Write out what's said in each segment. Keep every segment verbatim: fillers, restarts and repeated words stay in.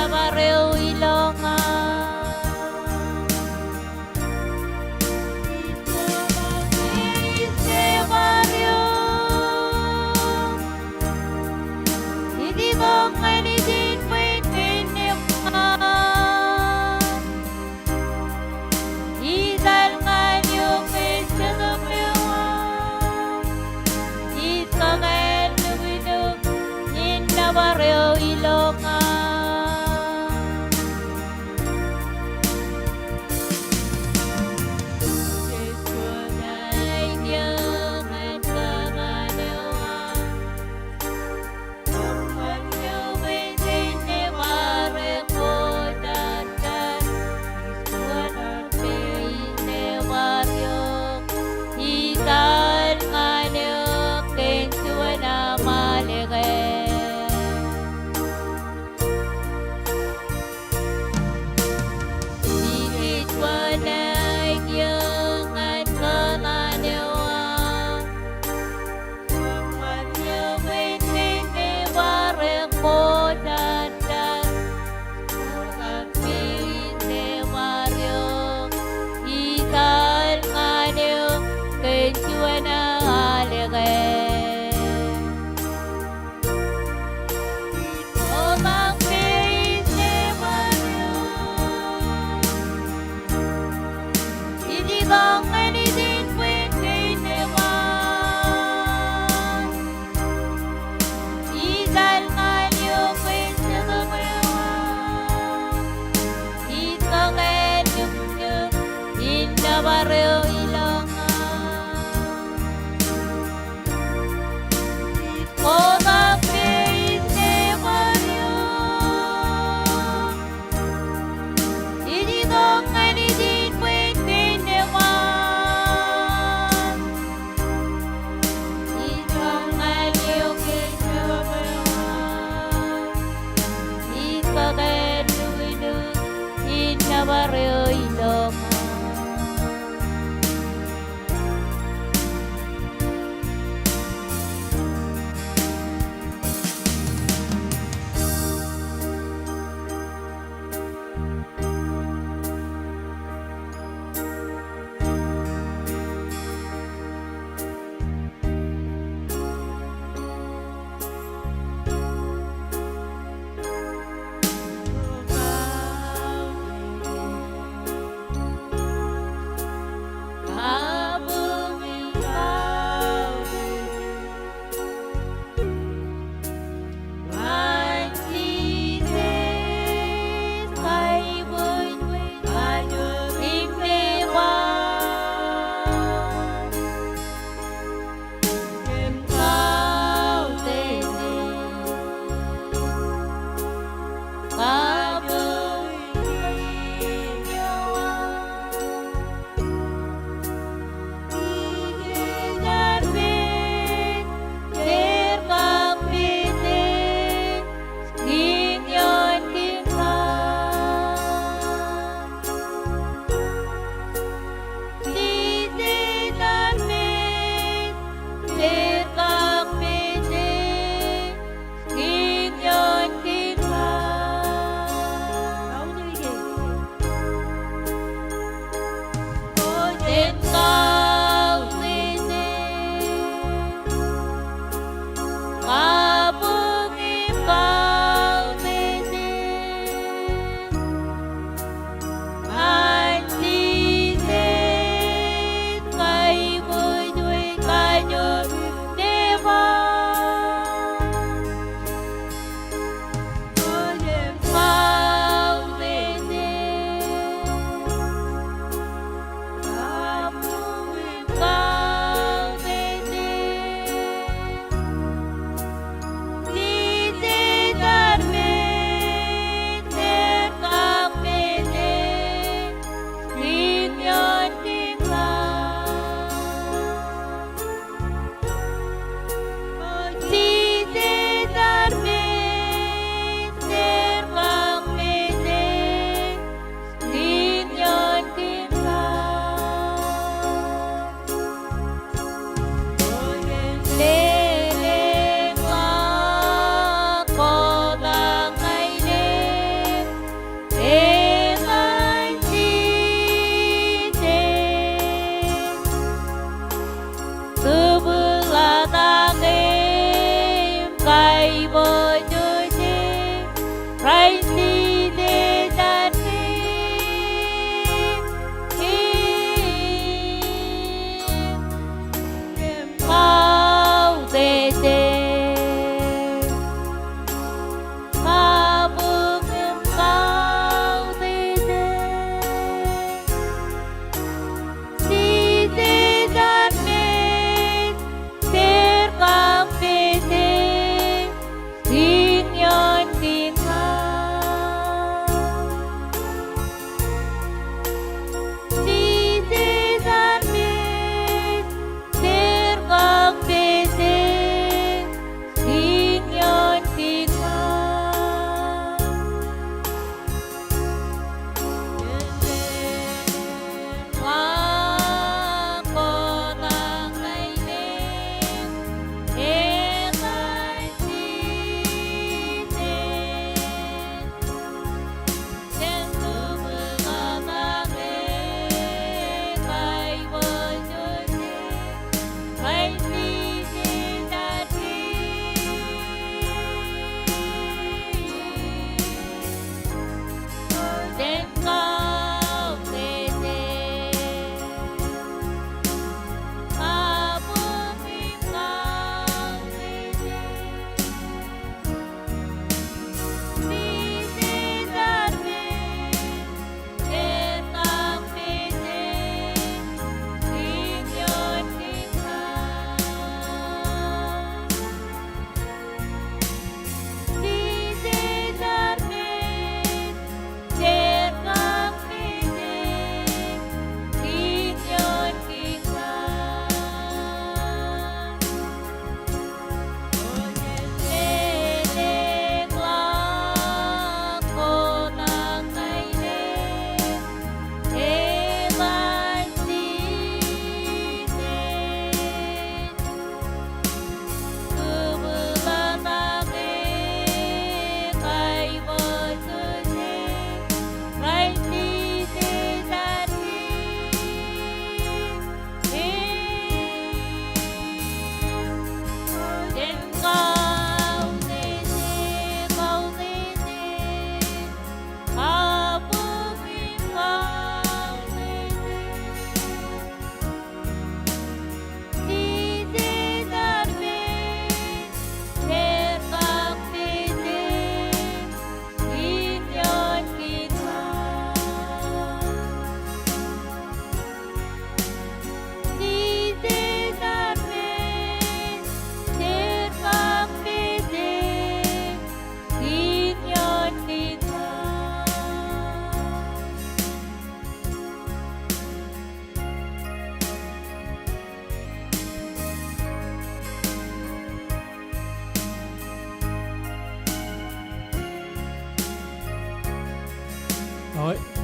nōbar eo ilo ña. Ij nōbar eo. Ij itok ñan ijin bwe en kōnnaan ña. Ij al ñan eok bwe en Jetōb eo aṃ. Ij kōṃṃan nuknuk in nōbar eo ilo ña.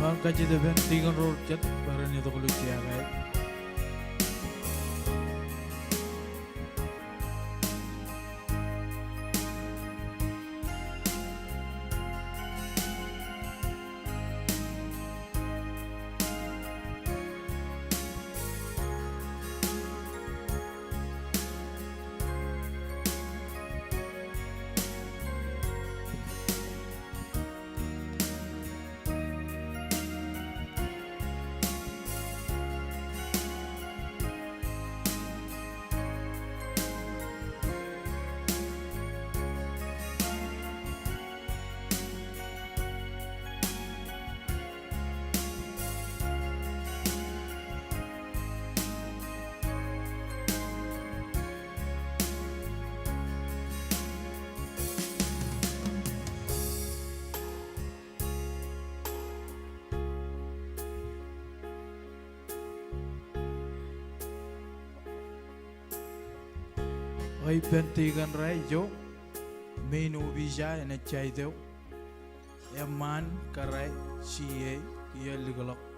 Kajjitōk ippān tikōn ro jet bar en itok ilo jea ko aer. Eo ippān tikōn ro ijo, main officer eṇ ej jaitōk, eṃṃaan kōrā C A kiiō likḷọk.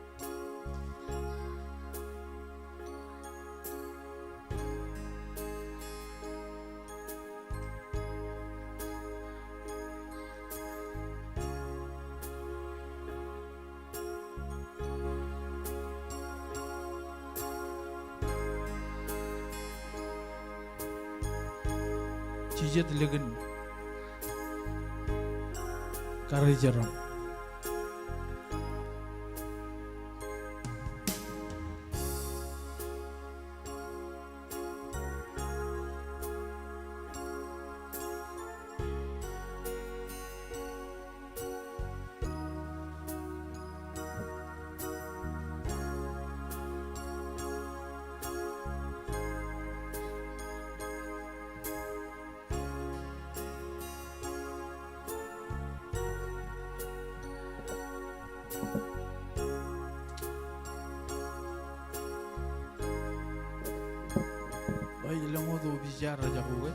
Jijet likin karijeran. Eo, elōñ wōt officer rej jako ke?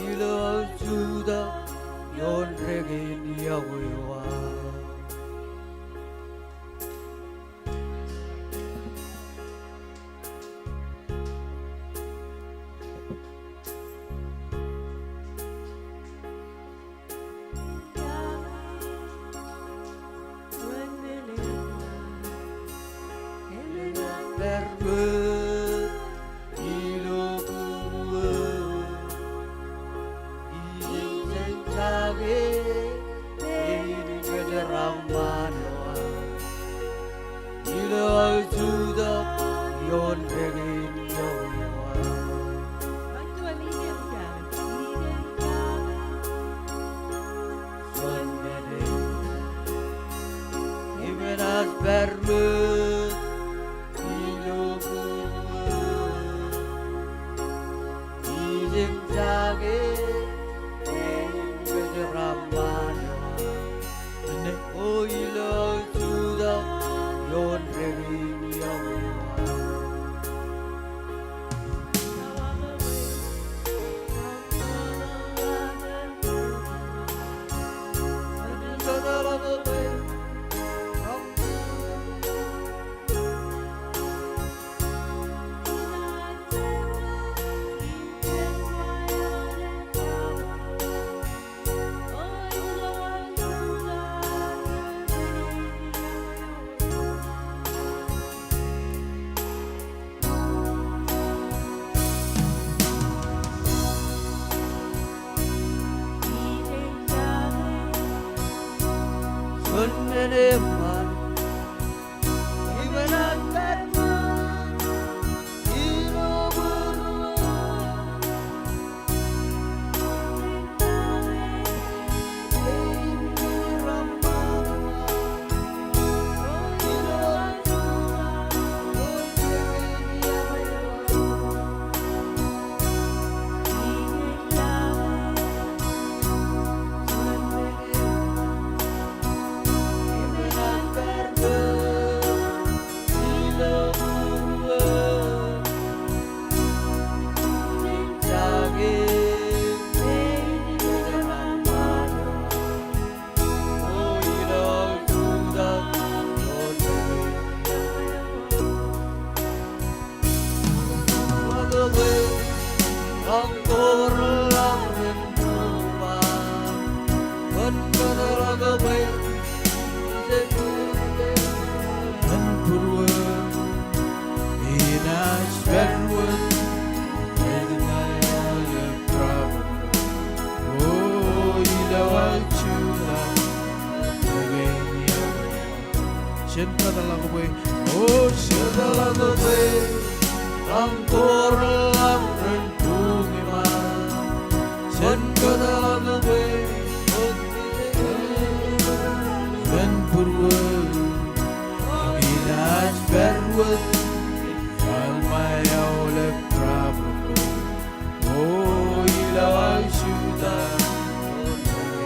Ilo aō jutak ioon dān kein iọkwe eo aō.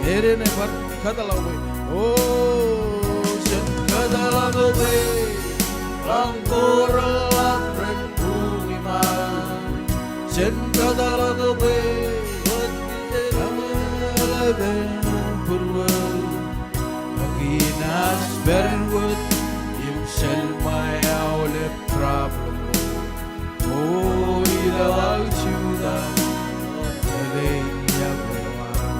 Eren ej bar kōtḷọk bwe, o, jen kōtḷọk bwe ḷọk ko reḷap ren buñi ṃaan. Jen kōtḷọk bwe wōt kōtḷọk bwe būruō ṃōk inaaj pād wōt im sel ṃae aolep problem. O, ilo aō jutak, epein iọkwe eo aō.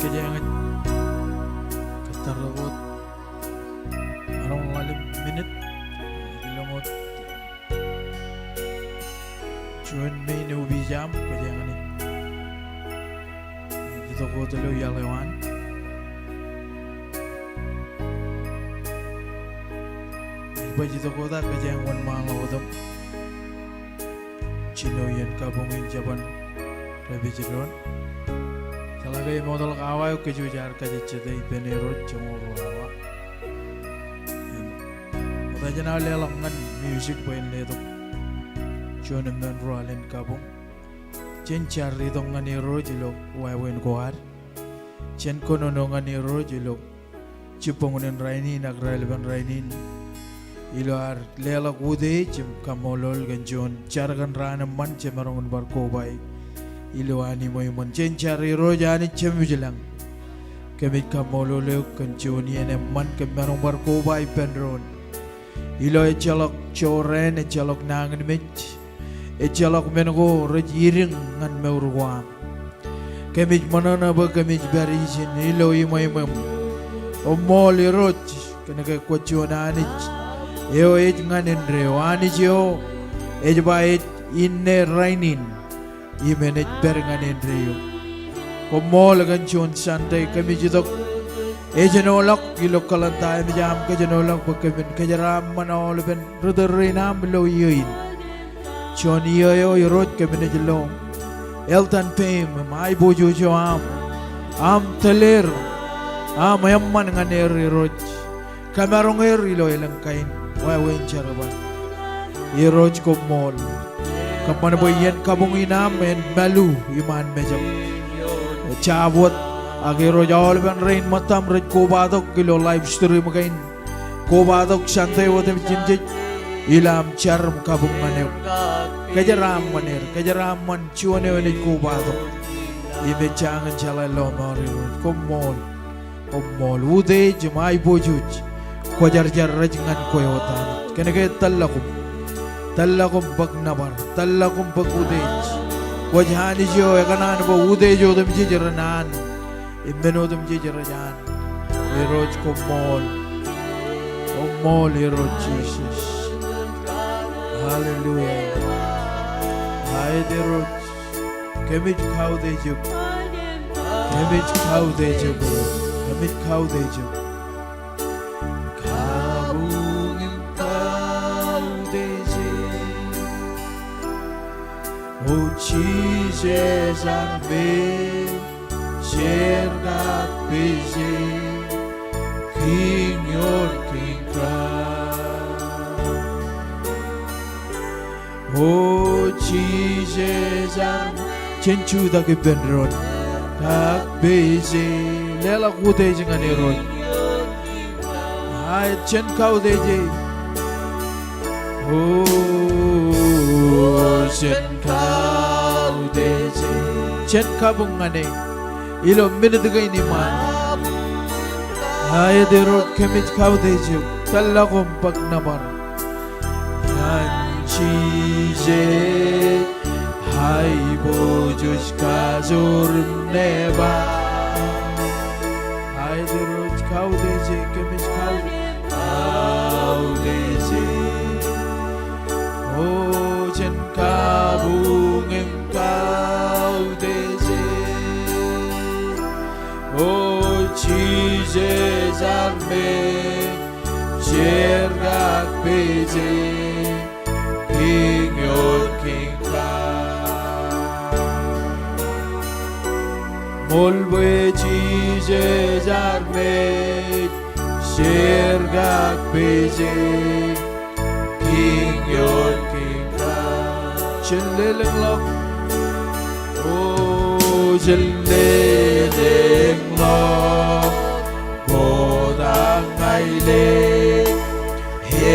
Kōjeañ ej kōttar wōt maroñ ḷalem minit ilo wōt juon men eo ej aṃ, kōjeañ ej itok wōt ilo iaḷ eo an. Ij baj itok wōt ak kōjeañ wōnṃaanḷọk wōt im jino iien kabuñ in jeban rej pād doon. Jeḷā ke emootḷọk awa eo kōj wōj ar kajejjet ippān Irooj joñoul ruo awa. Im ṃokta jān aō leḷọk ñan music bwe en letok juon im ṃōn ruo alen kabuñ. Jen jar itok ñan Irooj ilo wāween ko ad. Jen kōnono ñan Irooj ilo jibboñōn in rainin ak raelepin rainin. Ilo ad leḷọk utiej im kaṃṃoolol kōn juon jar kōn raan eṃṃan jemaroñ in bar koba ilo an iṃweṃṃan. Jen jar. Irooj Anij Jemem ilañ, kōmij kaṃṃoolol eok kōn juon iien eṃṃan kōm maroñ bar koba ippān doon. Ilo ejjeḷọk jorrāān, ejjeḷọk nañinmej, ejjeḷọk men ko rej idiñ ñan mour ko am. Kōmij ṃōṇōṇō bwe kōmij pād ijin ilo iṃweṃṃan. Koṃṃool Irooj, kōnke kwōj juon Anij eo ej ñan indeeo, Anij eo ej ba ej inne, rainin im enaaj pād ñan indeeo. Koṃṃool kōn juon Sunday kōmij itok ejenoḷọk ilo calendar eo eṃōj aṃ kōjenoḷọk bwe kōmin kōjeraaṃṃan aolepen ri tōl rein aṃ ilo iiō in. Juon iiō eo Irooj kōmin ej lo eltan peim im aiboojoj eo aṃ, aṃ tōl er, aṃ eṃṃan ñan er Irooj. Kōmaroñ er ilo elōñ kain wāween jerbal. Irooj koṃṃool. Kōṃṃan bwe iien kabuñ in aṃ en mālu iṃaan mejaṃ. Jab wōt ak Irooj aolepen rein ṃōttaṃ rej kobatok ilo live stream kein. Kobatok Sunday otemjej im jej ilo aṃ jar im kabuñ ñan eok. Kōjeraaṃṃan er, kōjeraaṃṃan juon eo enaaj kobatok im ej jañin jeḷā lọmọọr Irooj. Koṃṃool. Koṃṃool. Utiej im aiboojoj kwōjarjar rej ñan kwe wōt Anij. Kōnke tōl ḷọk im, tōl ḷọk im bōk nōbar, tōl ḷọk im bōk utiej. Kwōj Anij eo ekōṇaan bwe utiej otemjej ren an im men otemjej rej an. Irooj koṃṃool. Koṃṃool Irooj Jisōs. Hallelujah. Aet Irooj. Kōmij kautiej eok. Kōmij kautiej eok. Kōmij kautiej eok. Kabuñ im kautiej eok. O Jisōs armej, jar kakpeje, Kiiñ eo Kiiñ kab. O Jisōs armej. Jen jutak ippān doon. Kakpeje. Leḷọk utiej ñan Irooj. Aet, jen kautiej e. O, jen kautiej e. Jen kabuñ ñan e ilo minit kein iṃaan. Aet Irooj, kōmij kautiej eok. Tōl ḷọk im bōk nōbar. Ñan Jisōs aiboojoj, kajoor im nōbar. Aet Irooj, kautiej e, kōmij kautiej. Kautiej e. O jen kabuñ im kautiej e. O Jisōs armej, jar kakpeje, Kiiñ eo Kiiñ kab. Ṃool bwe Jisōs armej, jar kakpeje, Kiiñ eo Kiiñ kab. Jen lelōñḷọk. O jen lelōñḷọk. Kotak ña ij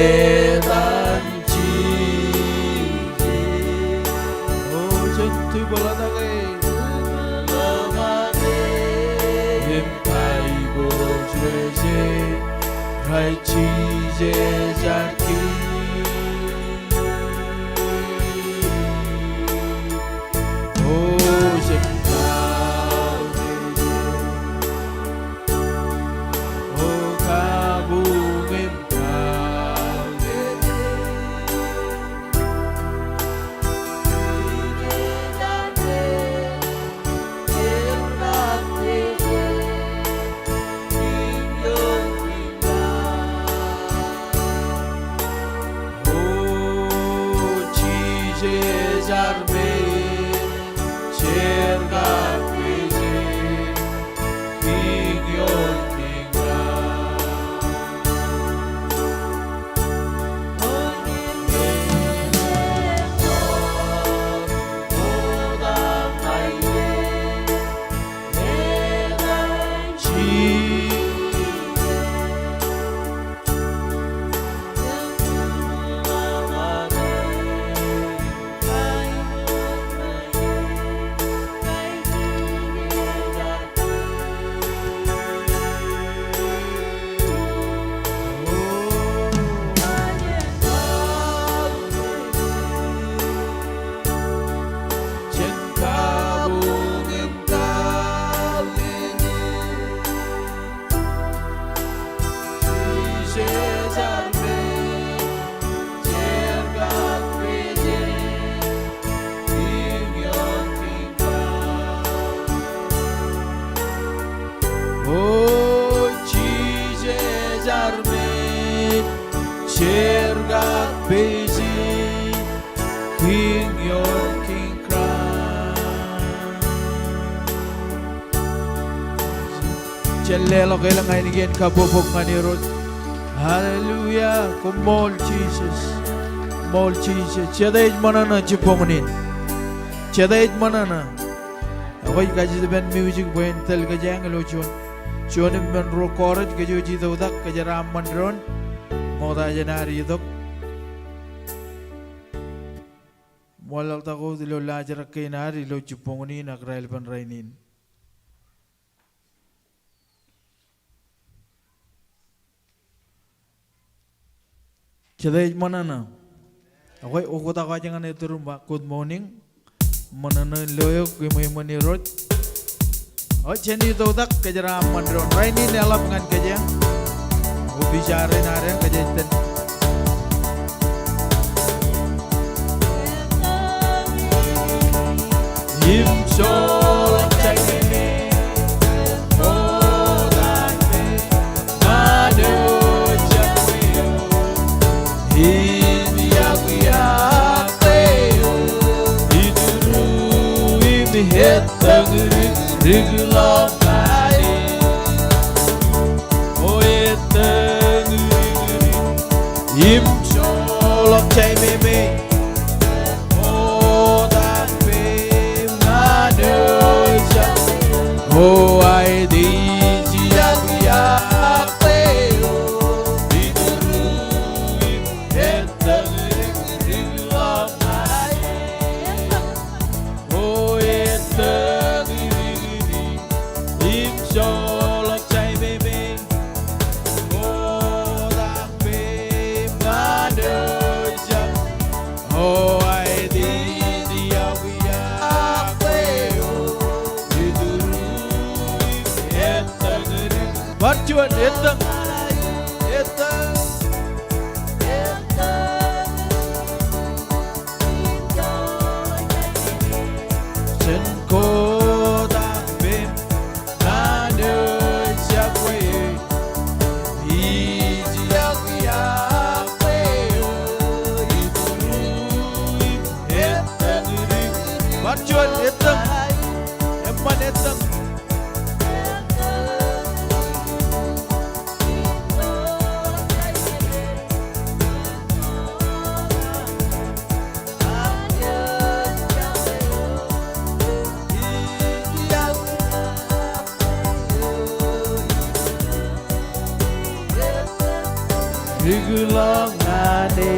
etan Jisōs. O jen tibōḷ etaṃ e. Im aiboojoj e, rej Jisōs ej Kiiñ. O jen kautiej e. Jen leḷọk elōñ ainikien kabbokbok ñan Irooj. Hallelujah. Koṃṃool Jisōs. Koṃṃool Jisōs. Jete ej ṃōṇōṇō jibboñōn in? Jete ej ṃōṇōṇō? Ekwe ij kajjitōk ippān music bwe en tōl kōjeañ ilo juon, juon im men ruo kōrōj kōj wōj itoitak kōjeraaṃṃan doon. Ṃokta jān ad itok im wanlaḷtak wōt ilo laajrak kein ad ilo jibboñōn in ak raelepen rainin. Jete ej ṃōṇōṇō? Ekwe, oktak wōj ñan ettōr im ba, good morning. Ṃōṇōṇō in lo eok im eṃṃan Irooj. O, jen itoitak kōjeraaṃṃan doon. Rainin eḷap ñan kōjeañ. Opiij rein ad eñ kōj ej itōn. Im joḷọk jān ṃeme, ṃokta ṃaan eo ejjab kwe eō, ij iakwe ak kwe eō, ituru im ettōñ ri-, rūkḷọk ñan e. O ettōñ rūkri im joḷọk jān ṃeme. Ṃokta ṃaan eo ejjab. O aet ij iakwe ak kwe eō, ituru im ettōñ rūkḷọk ñan e. O ettōñ rūkri im joḷọk jān ṃeme. Ṃokta ṃaan eo ejjab. O aet ij iakwe ak kwe eō, ituru im ettōñ rūkri. Bar juon, ettōñ. Ettōñ. Jān kotak peiṃ ñan eo ejjab kwe, ij iakwe ak kwe eō, ituru im ettōñ rūkri. Bar juon, ettōñ. Eṃṃan, ettōñ. Rūkḷọk ñan e.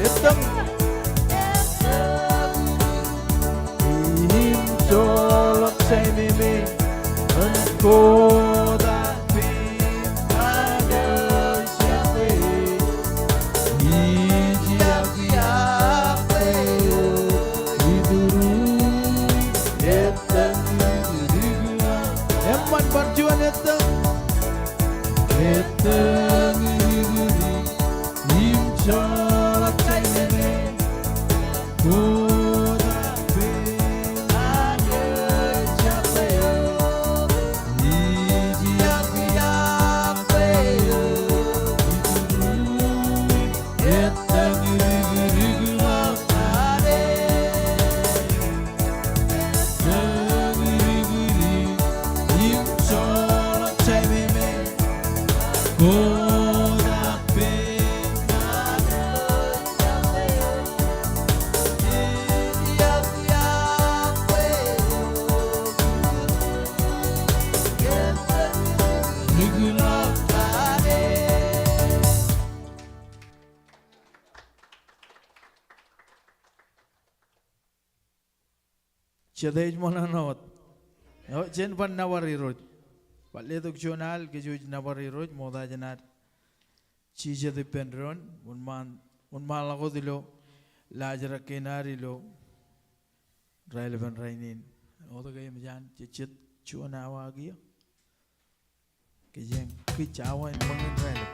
Ettōñ. Im joḷọk jān ṃeme. Im kotak peiṃ ñan eo ejjab kwe, ij iakwe ak kwe eō, ituru im ettōñ rūkri. Eṃṃan, bar juon, ettōñ. Ettōñ rūkri im joḷọk jān ṃeme. Kotak peiṃ ñan eo ejjab kwe eō, ij iakwe ak kwe eō, ituru im ettōñ rūkri, rūkḷọk ñan e. Ettōñ rūkri im joḷọk jān ṃeme. Kotak peiṃ ñan e. Jete ej ṃōṇōṇō wōt? Eo, jen ban nōbar Irooj. Bar letok juon al kōj wōj nōbar Irooj, ṃokta jān ad jijet ippān doon, wōnṃaan, wōnṃaanḷọk wōt ilo laajrak kein ad ilo raelepen rainin. Wōt ke eṃōj an jejjet juon awa kiiō? Kōjeañ kij awa in ṃōñā in raelep.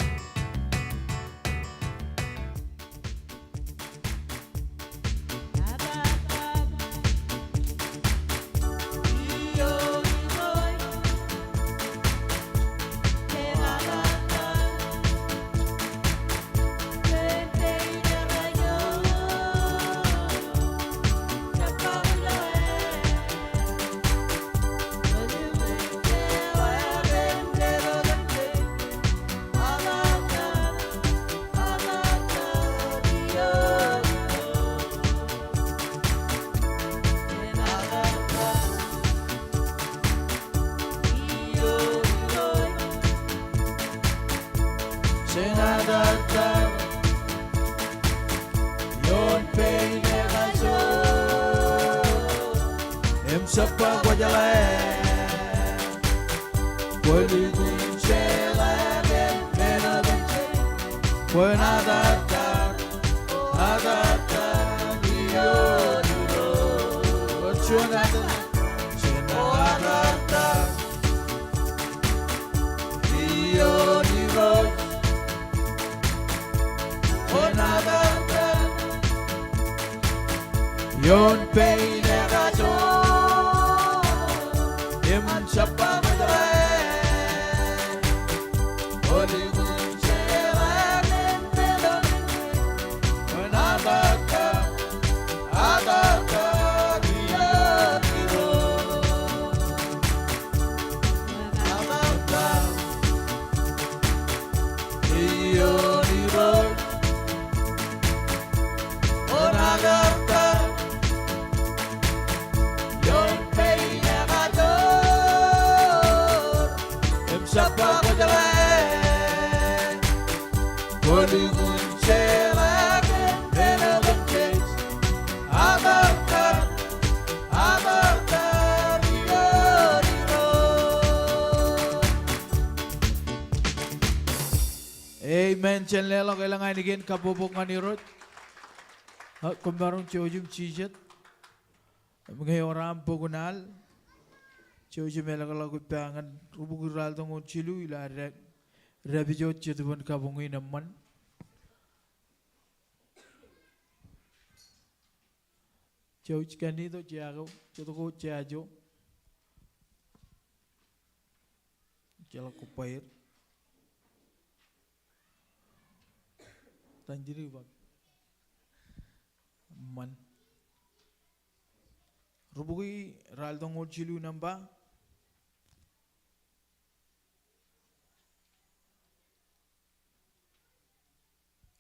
Im jab ba kwōjeḷā. Kwō lukkuun jeḷā kōn men otemjej. Kwōn atattak, atattak ioon Irooj. Kwō juon atattak, juon atattak ioon Irooj. Kwōn atattak ioon pein ekajoor. Im jab ba kwōjeḷā. Kwō lukkuun jeḷā kōn men otemjej. Kwōn atattak, atattak ioon Irooj. Atattak ioon Irooj. Kwōn atattak ioon pein ekajoor. Im jab ba kwōjeḷā. Kwō lukkuun jeḷā kōn men otemjej. Atattak, atattak ioon Irooj. Amen. Jen leḷọk elōñ ainikien kabbokbok ñan Irooj. A, koṃ maroñ jouj im jijet. Im ñe ewōr aṃ bok in al, jouj im elōkḷọk ippa ñan rubukwi ralitōñoul jilu ilo ad dāpij wōt Jetōb in kabuñ in eṃṃan. Jouj kōn ito jea ko, jet ko jea jo. Ejjeḷọk kobaer. Tan jidik bab. Eṃṃan. Rubukwi ralitōñoul jilu nōṃba.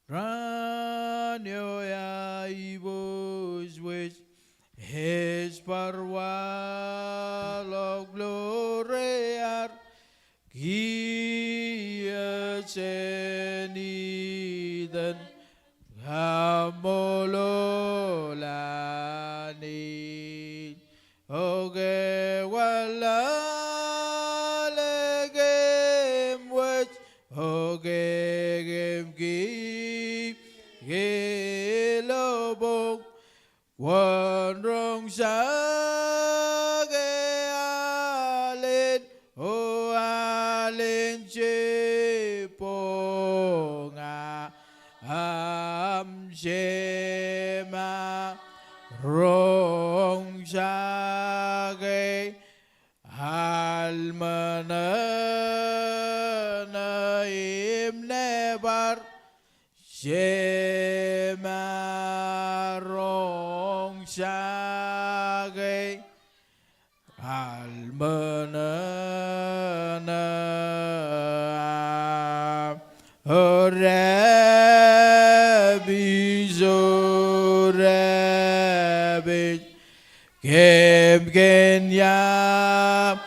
Raan eo eaiboojoj, ej bar waḷọk ḷoor ear kiiō jān itan kaṃṃoolol Anij. Oke, kwaar lale kōm wōj, oke, kōm kiki ilo boñ. Kwōn roñ jake alen, o alen jebboñ aṃ, jema roñ jake alṃōṇōṇō im nebar, jema roñ jake alṃōṇōṇō aṃ. O dāpij, o dāpij, kōm kōn iaam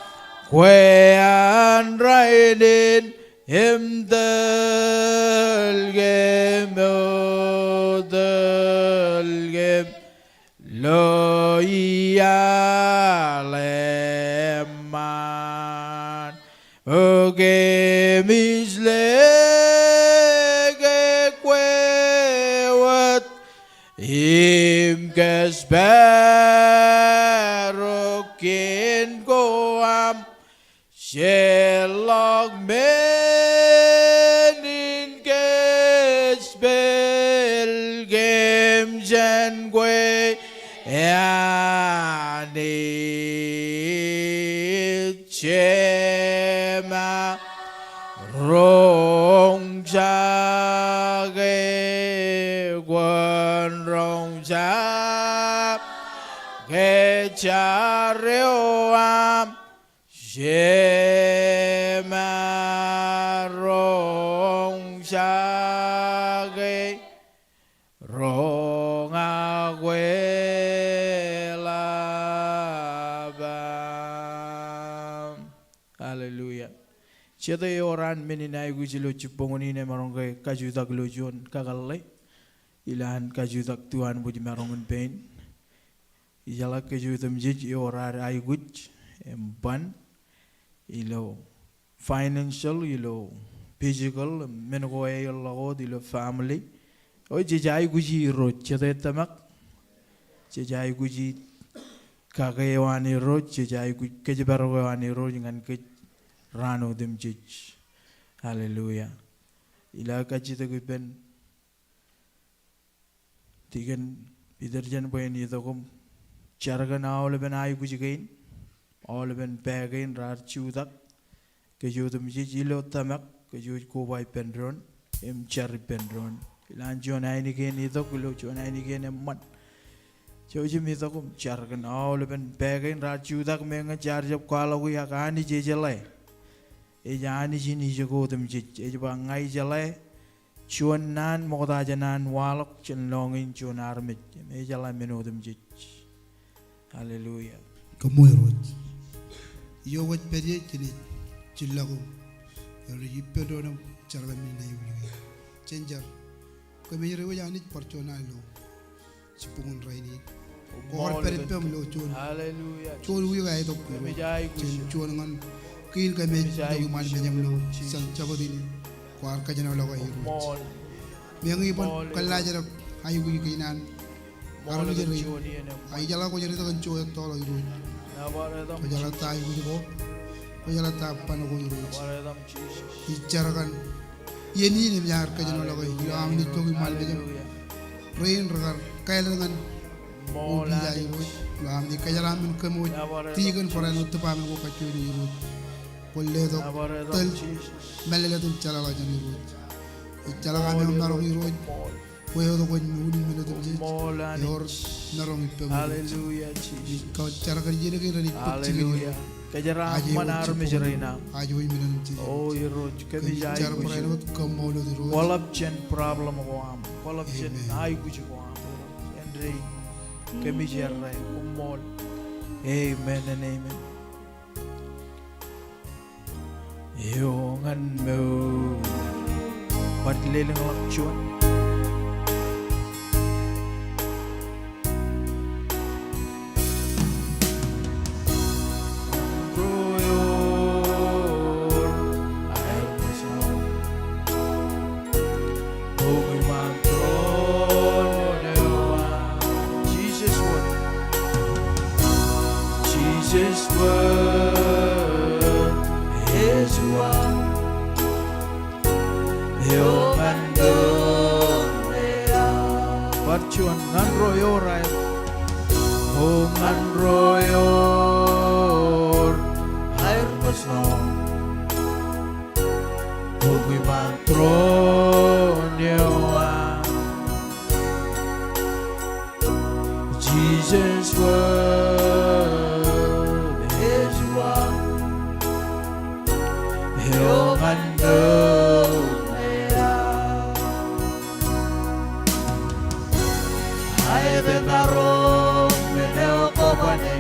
kwe an rainin, im tōl kōm, o tōl kōm ilo iaḷ eṃṃan. O kōmij lōke kwe wōt im kōjparok kōn ko aṃ, jeorḷọk men in kōjpel kōm jān kwe Anij, jema roñ jake, kwōn roñ jake jar eo aṃ, jema roñ jake roñ akwāḷap aṃ. Hallelujah. Jete ewōr an men in aikuj ilo jibboñōn in emaroñ ke kajutak ilo juon kakōḷḷe. Ilo an kajutak tuanbōj maroñ in pein. Ijeḷā kōj otemjej ewōr ad aikuj im ban ilo financial, ilo physical, men ko eḷḷọk wōt ilo family. O jej aikuji Irooj, jete tōmak, jej aikuji kake eo an Irooj, jej aikuj kōjparok eo an Irooj ñan kōj raan otemjej. Hallelujah. Ilo kajjitōk ippān Dikon Peter jān bwe en itok im jar kōn aolepen aikuj kein, aolepen pā kein raar jutak. Kōj otemjej ilo tōmak, kōj wōj koba ippān doon im jar ippān doon. Ilowaan juon ainikien itok, ilo juon ainikien eṃṃan, jouj im itok im jar kōn aolepen pā kein raar jutak, meñe jaar jab kwaḷọki ak Anij ejeḷā. Ej Anij in ijoko otemjej. Ej ba ña ijeḷā juon naan ṃokta jān an waḷọk jān lọñiin juon armej. Im ejeḷā men otemjej. Hallelujah. Koṃṃool Irooj. Iowaaj pād ie, jenaaj jillọk im ewōr ippān doon im jar kōn men in aikuj kein. Jen jar. Kōmij ri wōj Anij bar juon ilo jibboñōn rainin. Kwō kar pād ippām ilo juon, hallelujah, juon wiik eo etok. Kōmij aikuj. Jen juon ñan kein kōmij itok iṃaan mejaṃ ilo jar Jabōt in. Kwaar kōjenolọk e Irooj. Meñe iban kōllaajrak aikuj kein an armej rein, a ijeḷā kwōj ri itok kōn juon ettoḷọk Irooj. Kwōjeḷā ta aikuj ko, kwōjeḷā ta ban ko Irooj. Ij jar kōn iien in im iar kōjenolọk e ilo am naaj itok iṃaan mejaṃ. Rein rekar kāālōt ñan opiij eo Irooj. Ilo am naaj kōjeḷā men kōm wōj, dikon, barāinwōt department ko kajjojo Irooj. Kwōn letok tōl mālōtlōt im jeḷāḷọkjeṇ Irooj. Ij jeḷā kōn aṃ maroñ Irooj. Kwō eoktok kōn men otemjej. Ewōr maroñ ippām. Hallelujah, Jesus. Ij kōn jar kōn iien kein renaaj bōk jikin. Hallelujah. Kōjeraaṃṃan armej rein aṃ. Aje wōj men otemjej. O Irooj, kōmij jar aikuj. Barāinwōt, koṃṃool wōt Irooj. Kwōḷap jān problem ko aṃ. Kwōḷap jān aikuj ko aṃ. Āindein kōmij errā, koṃṃool. Amen and amen. Eo ñan mour. Bar lelōñḷọk juon. Jesus wōt. Jesus wōt. Ej wōt. Eo ñan doon eo. Bar juon ñan ro eo raer. O ñan ro eo raer ṃōsno. Bok iṃaan tūroon eo aṃ. Jesus wōt ej wōt. Eo ñan doon eo aṃ. Aet eo maroñ men eo kōban e.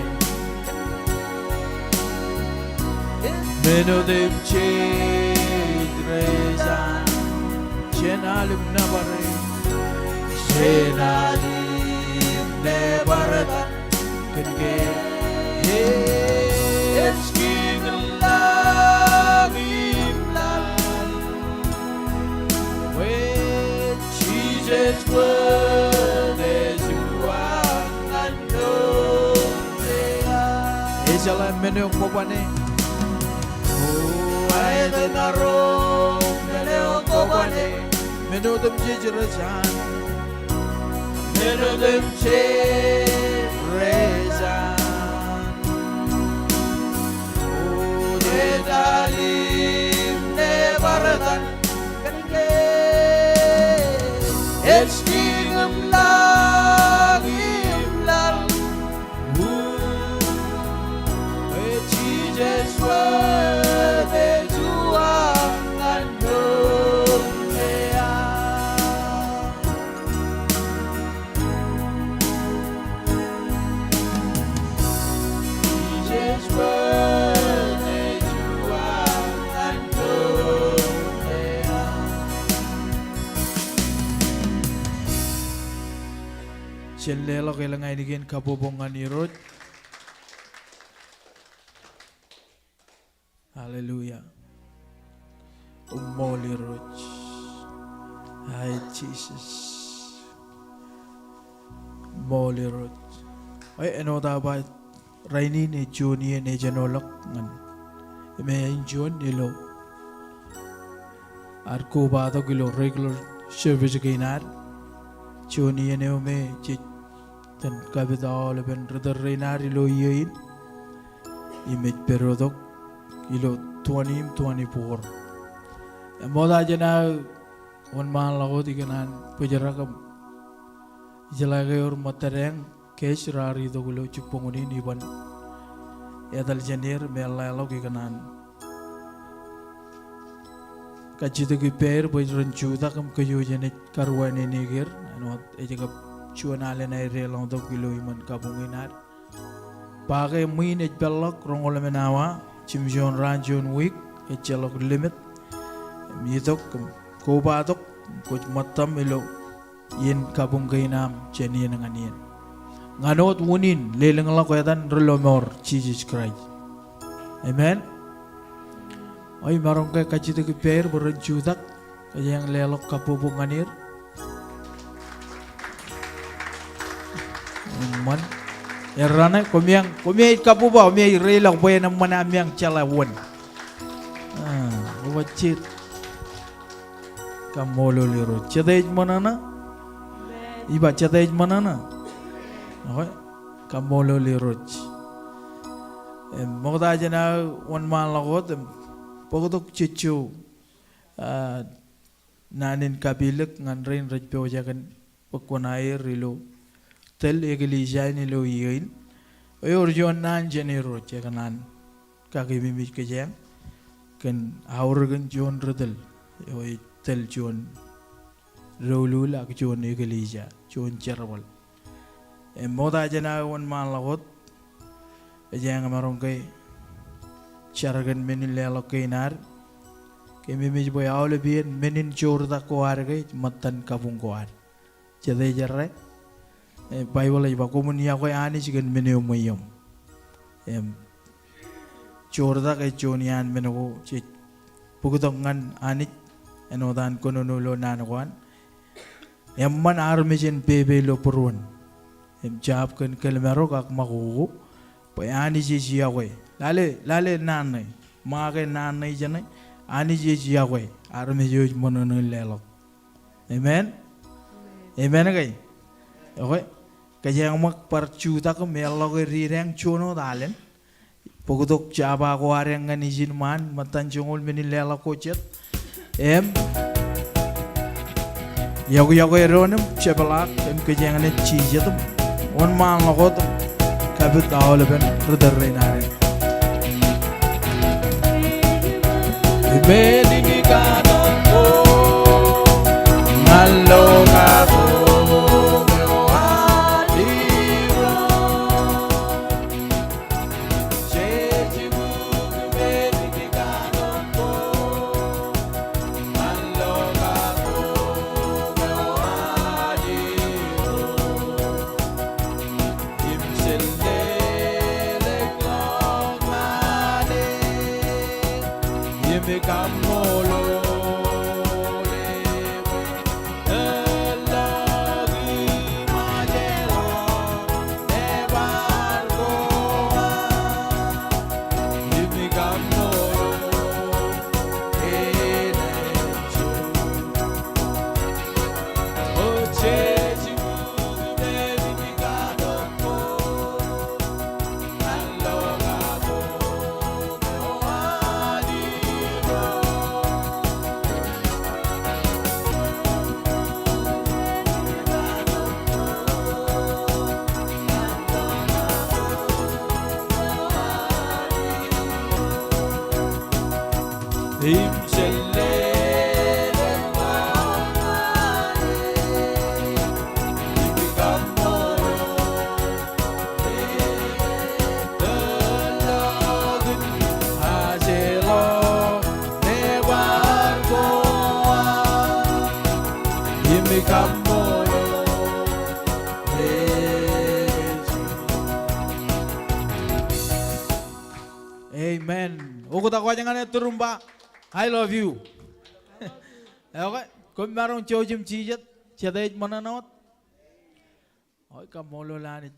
Men otemjej rej an. Jen al im nōbar e. Jen al im nōbar etan. Kōn ke ej Kiiñ in laḷ im laḷ. Bwe Jisōs wōt ej uwaak ñan doon eo aṃ. Ejeḷā men eo kōban e. O, aet eo maroñ men eo kōban e. Men otemjej rej an. Men otemjej rej an. O, jen al im nōbar etan. Ej Kiiñ in laḷ im laḷ. Bwe Jisōs wōt ej uwaak ñan doon eo aṃ. Jisōs wōt ej uwaak ñan doon eo aṃ. Jen leḷọk elōñ ainikien kabbokbok ñan Irooj. Hallelujah. Ṃool Irooj. Ai Jisōs. Ṃool Irooj. Āinwōt aō ba rainin ej juon iien ejenoḷọk ñan im ej juon ilo ad kobatok ilo regular service kein ad. Juon iien eo me jej itōn kapit aolepen ri tōl rein ad ilo iiō in im ej pedotok ilo twenty twenty-four. Im ṃokta jān aō wōnṃaanḷọk wōt ikōṇaan bōjrak im ijeḷā ke ewōr ṃōttadeañ Kes raar itok ilo jibboñōn in iban etal jān er im eḷḷāḷọk ikōṇaan kajjitōk ippāer bwe ren jutak im kōjwōj enaaj karuwainene er āinwōt ej kab juon alen aer deḷọñtok ilo iṃōn kabuñ in ad. Ba ke ṃwiin ej peḷḷọk roñoul emān awa, jimjuon raan juon wiik, ejjeḷọk limit im itok im kobatok im kwōj ṃōttaṃ ilo iien kabuñ kein aṃ jān iien ñan iien. Ñan wōt unin lelōñḷọk etan ri-lọmọọr Jisōs Kraist. Amen. Eo imaroñ ke kajjitōk ippāer bwe ren jutak, kōjeañ leḷọk kabbokbok ñan er. Eṃṃan. Erraṇe, koṃeañ, koṃeañ ej kabbokbok, koṃeañ ej reilọk bwe en eṃṃan aṃ eañ jeḷā wōn. Ah, eo ej jet. Kaṃṃoolol Irooj. Jete ej ṃōṇōṇō? Amen. Iba, jete ej ṃōṇōṇō? Okay. Kaṃṃoolol Irooj. Im ṃokta jān aō wōnṃaanḷọk wōt im bōktok jejjo, ah, naan in kapilōk ñan rein rej pojak in bōk kuṇaer ilo tōl eklejia in ilo iiō in. Ewōr juon naan jān Irooj ekōṇaan kakememej kōjeañ kōn aorōkin juon ri tōl. Eo ej tōl juon doulul ak juon eklejia, juon jerbal. Im ṃokta jān aō wōnṃaanḷọk wōt, kōjeañ maroñ ke jar kōn men in leḷọk kein ad. Kememej bwe aolep iien men in joortak ko ad ke ej ṃōttan kabuñ ko ad. Jete ej errā? E, Baibōḷ ej ba koṃwin yokwe Anij kōn men eo ṃweieṃ. Im joortak ej juon iaan men ko jej bōktok ñan Anij āinwōt an kōnono ilo naan ko an. Eṃṃan armej en pepe ilo būruon im jab kōn kōlmarok ak ṃakoko bwe Anij ej yokwe. Lale, lale naan ṇe, ṃaake naan ṇe ijeṇe, Anij ej yokwe armej eo ej ṃōṇōṇō in leḷọk. Amen. Amen ke? Okay. Kōjeañ ṃōk bar jutak im eḷḷọk e didañ juon wōt alen. Bōktok jaba ko ad ñan ijin ṃaan ṃōttan joñoul men in leḷọk ko jet. Im yokwe, yokwe doon im jepḷaak im kōjeañ naaj jijet im wōnṃaanḷọk wōt im kapit aolepen ri tōl rein ad. Amen. Oktak waj ñan e turuṃ ba, I love you. Okay, koṃ maroñ jouj im jijet, jete ej ṃōṇōṇō wōt. Oi, kaṃṃoolol Anij.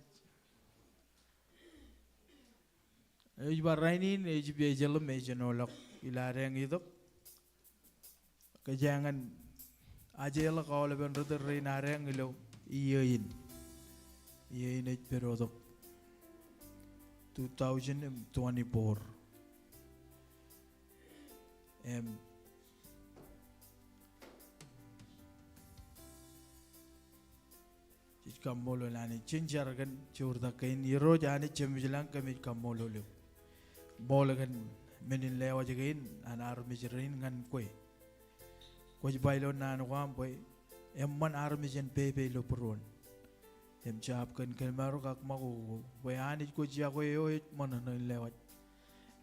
Ej bar rainin, ej ippān ejjeḷọk im ejenoḷọk ilo ad eñ itok. Kōjeañ in ajeḷọk aolepen ri tōl rein ad eñ ilo iiō in. Iiō in ej pād tok two thousand twenty-four. Im jej kaṃṃoolol Anij. Jen jar kōn joortak kein. Irooj Anij Jemem ilañ, kōmij kaṃṃoolol eok. Ṃool kōn men in lewōj kein an armej rein ñan kwe. Kwōj ba ilo naan ko aṃ bwe eṃṃan armej en pepe ilo būruon im jab kōn kōn maroñ kōṃakoko bwe Anij kwōj yokwe eo ej ṃōṇōṇō in lewōj.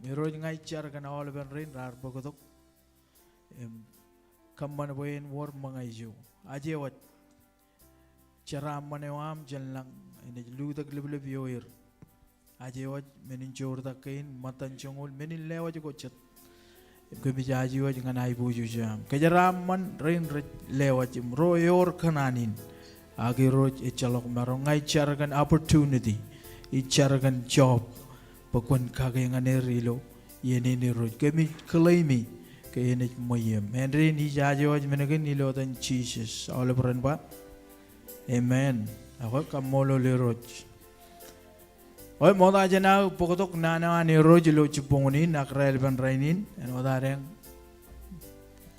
Im Irooj ña ij jar kōn aolepen rein raar bōktok im kōṃṃan bwe en wōr ṃōñā ijo. Aje wōj jeraaṃṃan eo aṃ jān lañ enaaj lutōk liplip ioer. Aje wōj men in joortak kein, ṃōttan joñoul, men in lewōj ko jet. Im kōmij aje wōj ñan aiboojoj eo aṃ. Kōjeraaṃṃan rein rej lewōj im ro ewōr kōṇaan in. Ak Irooj ejjeḷọk maroñ, ña ij jar kōn opportunity. Ij jar kōn job. Bwe kwōn kake ñan er ilo iien in Irooj. Kōmij claim e ke enaaj ṃweiem. Āindein ij aje wōj men kein ilo etan Jisōs. Aolep ren ba amen. Ak kaṃṃoolol Irooj. Oi, ṃokta jān aō bōktok naan eo an Irooj ilo jibboñōn in ak raelepen rainin, āinwōt ad eñ,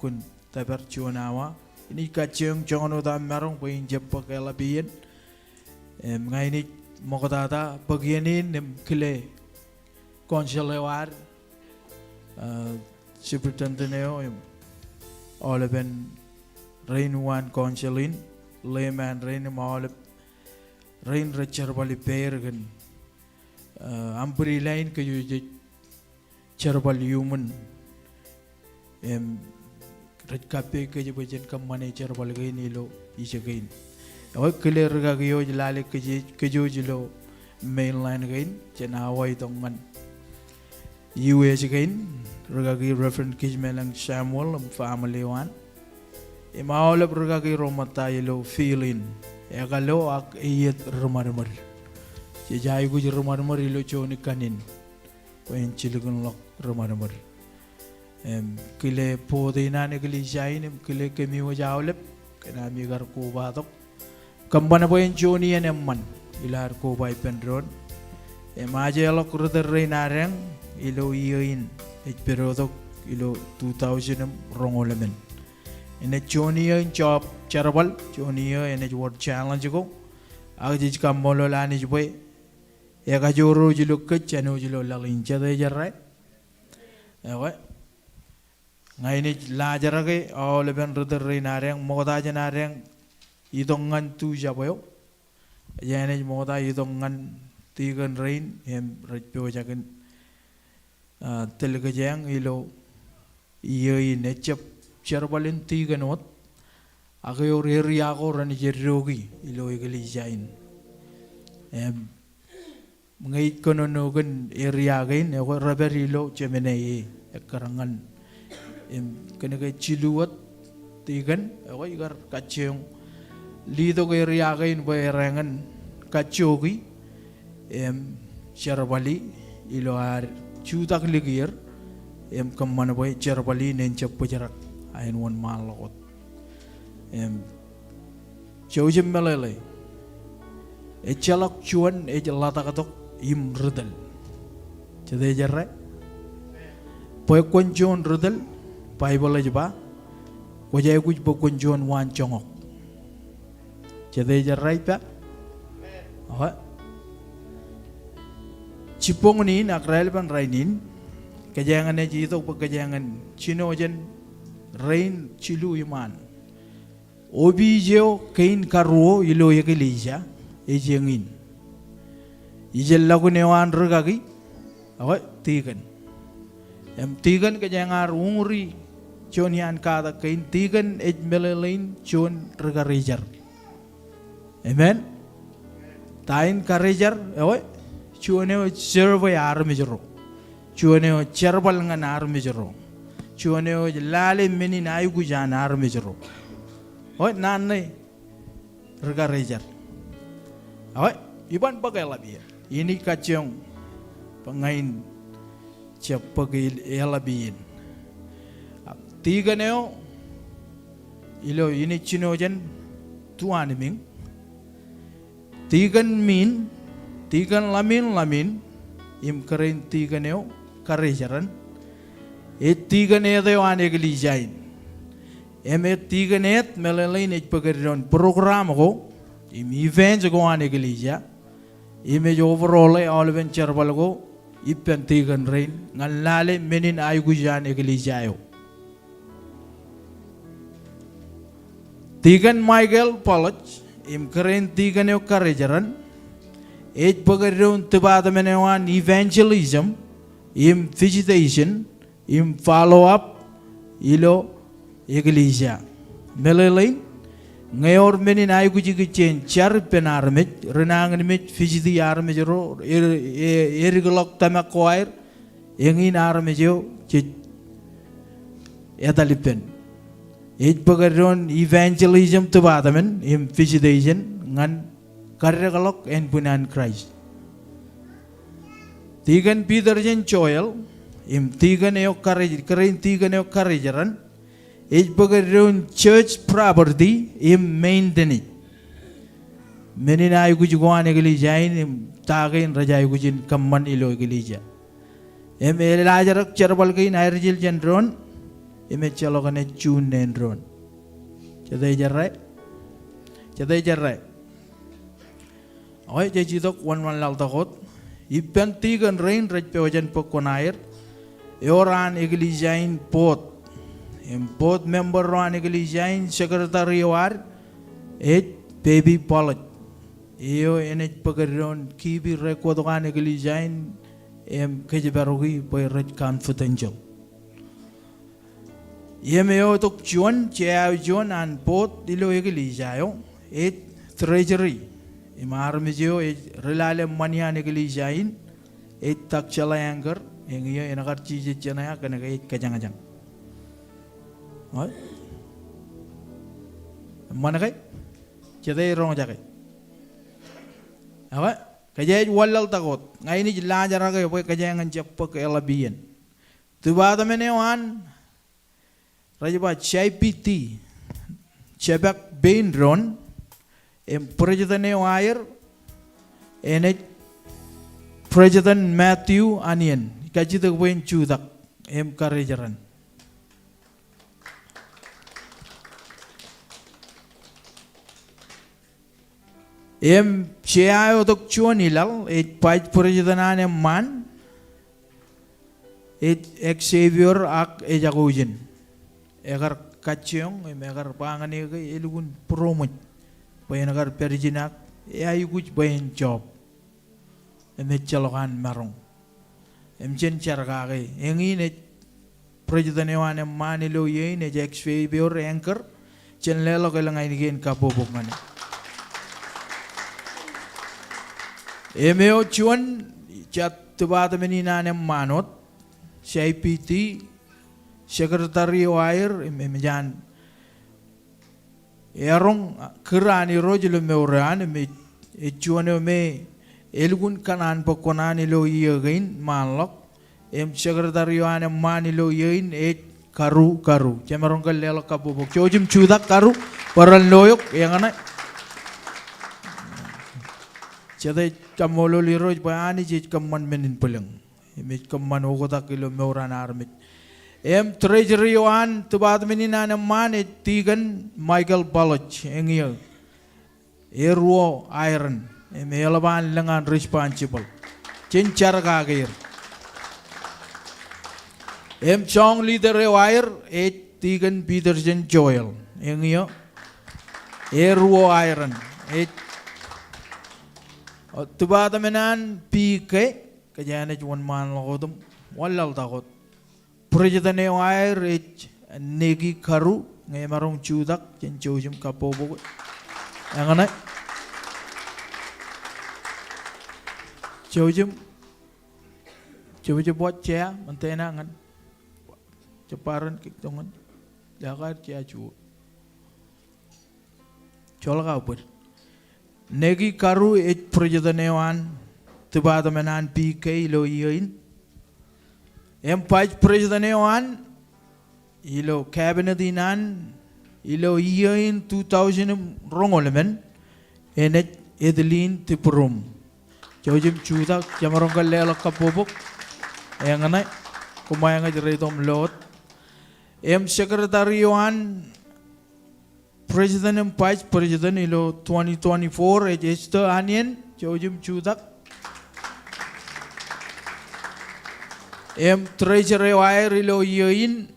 kwōn tōpar juon awa. Inaaj kajjioñ joñan wōt aṃ maroñ bwe in jab bōk eḷap iien. Im ña inaaj ṃoktata bōk iien in im kile council eo ad, uh, superintendent eo im aolepen rein uwaan council in, layman rein im aolep rein rej jerbal ippāer kōn, uh, umbrella in kōj jej jerbal iuṃwin. Im rej kappok kōj bwe jen kōṃṃane jerbal kein ilo ijo kein. Eo, kile rikaki eo ej lale kōj, kōj ilo mainland kein, jān awa itok ñan U S kein, rikaki Reverend Kijmeleng Samuel im family eo an. Im aolep rikaki ro ṃōtta ilo field in, ekalo ak eiiet ri ṃadṃōd. Jej aikuj ri ṃadṃōd ilo juon kanniōk bwe en jilkinḷọk ri ṃadṃōd. Im kile board in an eklejia in, im kile kōm wōj aolep kōn ami kar kobatok. Kōṃṃan bwe en juon iien eṃṃan ilo ad koba ippān doon. Im ajeḷọk ri tōl rein ad eñ ilo iiō in ej pād tok ilo two thousand im roñoul emān. Enaaj juon iiō in job jerbal, juon iiō enaaj wōr challenge ko. Ak jej kaṃṃoolol Anij bwe ekajoor wōj ilo kōj jān wōj ilo laḷ in. Jete ej errā? Ekwe. Ña inaaj laajrak e aolepen ri tōl rein ad eñ, ṃokta jān ad eñ itok ñan tu jab eo. Ej inaaj ṃokta itok ñan tikōn rein im rej pojak in, ah, tōl kōj eñ ilo iiō in. Ejjab jerbal in tikōn wōt. Ak ewōr area ko renaaj eddoiki ilo eklejia in. Im ñe ij kōnono kōn area kein, ekwe rej pād ilo jemān e, ekkar ñan. Im kōnke jilu wōt tikōn, ekwe ikar kajjioñ lead tok area kein bwe erā ñan kajjoki im jerbali ilo ad jutak likier im kōṃṃan bwe jerbal in en jab bōjrak, ak en wōnṃaanḷọk wōt. Im jouj im meḷeḷe, ejjeḷọk juon ej ḷotak tok im ri tōl. Jete ej errā? Bwe kwōn juon ri tōl, Baibōḷ ej ba, kwōj aikuj bwe kwōn juon waan joñak. Jete ej errā ippa? Okay. Jibboñōn in ak raelepen rainin, kōjeañ naaj itok bwe kōjeañ jino jān rein jilu iṃaan. Opiij eo kein karuo ilo eklejia ej eñin. Ijellọkin eo an rikaki, ekwe, tikōn. Im tikōn kōjeañ ar uñūri juon iaan katak kein, tikōn ej meḷeḷein juon ri karijer. Amen. Ta in karijer, ekwe, juon eo ej serve armej ro. juon eo jerbal ñan armej ro. Juon eo ej lale men in aikuj an armej ro. O, naan ṇe ri-karijer. O, iban bōk eḷap iien. Inaaj kajjioñ bwe ña in jab bōk el-, eḷap iien. Ak tikōn eo ilo inaaj jino jān tuanmiiñ. Tikōn Min, tikōn ḷamin ḷamin, im kōrā in tikōn eo karijeran. Ej tikōn āt eo an eklejia in. Im ej tikōn āt meḷeḷein ej bōk eddoin program ko, im event ko an eklejia. Im ej overall e aolepen jerbal ko ippān tikōn rein, ñan lale men in aikuj an eklejia eo. Tikōn Michael Palach, im kōrā in tikōn eo karijeran, ej bōk eddoin department eo an evangelism, im visitation, im follow up, ilo eklejia. Meḷeḷein, ñe ewōr men in aikuj ikijjien jar ippān armej, renañinmej visit e armej ro, e, e, edikḷọk tōmak ko aer, eñin armej eo jej etal ippān. Ej bōk eddoin evangelism department im visitation ñan kaddekḷọk ānbwin an Kraist. Tikōn Peter jān Joel, im tikōn eo kari-, kōrā in tikōn eo karijeran, ej bōk eddoin church property im maintenance. Men in aikuj ko an eklejia in im ta kein rej aikuj in kōṃṃan ilo eklejia. Im elaajrak jerbal kein aer jil jān doon, im ejjeḷọk enaaj juon āinwōt doon. Jete ej errā? Jete ej errā? Ekwe, jej itok wōnṃaanḷọk wōt. Ippān tikōn rein rej pojak in bōk kuṇaer, ewōr an eklejia in board. Im board member ro an eklejia in, secretary eo ad ej Baby Palach. Eo enaaj bōk eddoin keep e record ko an eklejia in, im kōjparoki bwe rej confidential. Im eo tok juon, jeaeo juon an board ilo eklejia eo, ej treasury. Im armej eo ej ri-lale ṃani an eklejia in, ej Takjeḷā Anchor, eñin eo en kar jijet jeṇe ak kōnke ej kōjañjañ. Eo? Eṃṃan ke? Jete ej roñjake? Ekwe, kōjeañ ej wanlaḷtak wōt. Ña inaaj laajrak e bwe kōjeañ en jab bōk eḷap iien. Department eo an, rej ba C I P T, Jabak Pein Doon, im president eo aer, enaaj President Matthew Anion. Kajjitōk bwe en jutak, im karijeran. Im jeaeo tok juon ilaḷ, ej vice president an eṃṃaan, ej Xavier ak ejako ijin. Ekar kajjioñ, im ekar ba ñan e ke elukkuun būroṃōj bwe en kar pād ijin ak eaikuj bwe en job. Im ejjeḷọk an maroñ. Im jen jar kake. Eñin ej president eo an eṃṃaan ilo iiō in ej Xavier Anchor. Jen leḷọk elōñ ainikien kabbokbok ñan e. Im eo juon jab department in an eṃṃaan wōt, C I P T, secretary eo aer, im, im ej an eroñ kūr an Irooj ilo mour eo an, im ej, ej juon eo me elukkuun kōṇaan bwe kuṇaan ilo iiō kein ṃaanḷọk. Im secretary eo an eṃṃaan ilo iiō in ej Karu Karu. Jemaroñ ke leḷọk kabbokbok. Jouj im jutak Karu, bwe ren lo eok, eñṇe. Jete ej kaṃṃoolol Irooj bwe Anij ej kōṃṃan men in bwilōñ. Im ej kōṃṃan oktak ilo mour an armej. Im treasury eo an department in an eṃṃaan ej Deacon Michael Palach, eñin eo. Eruo aer in, im eḷap an lōñ an responsible. Jen jar kake er. Im joñan leader eo aer ej Deacon Peterson Joel, eñin eo. Eruo aer in, ej, o, department an P K, kōjeañ naaj wōnṃaanḷọk wōt im wanlaḷtak wōt. President eo aer ej Nikki Karu, ñe emaroñ jutak, jen jouj im kabbokbok. Eñṇe. Jouj im Jebjeb wōt jea, ṃōn tena ñan. Jab bar in kōj tok ñan. Jekar jea juon. Joḷọk aō bōd. Neki Karu ej president eo an department an P K ilo iiō in. Im vice president eo an ilo cabinet in an ilo iiō in two thousand im roñoul emān, enaaj Edelin Tibrum. Jouj im jutak, jemaroñ ke leḷọk kabbokbok. Eñṇe, koṃ ej reitok im lo wōt. Im secretary eo an president im vice president ilo twenty twenty-four ej Esther Anien, jouj im jutak. Im treasurer eo aer ilo iiō in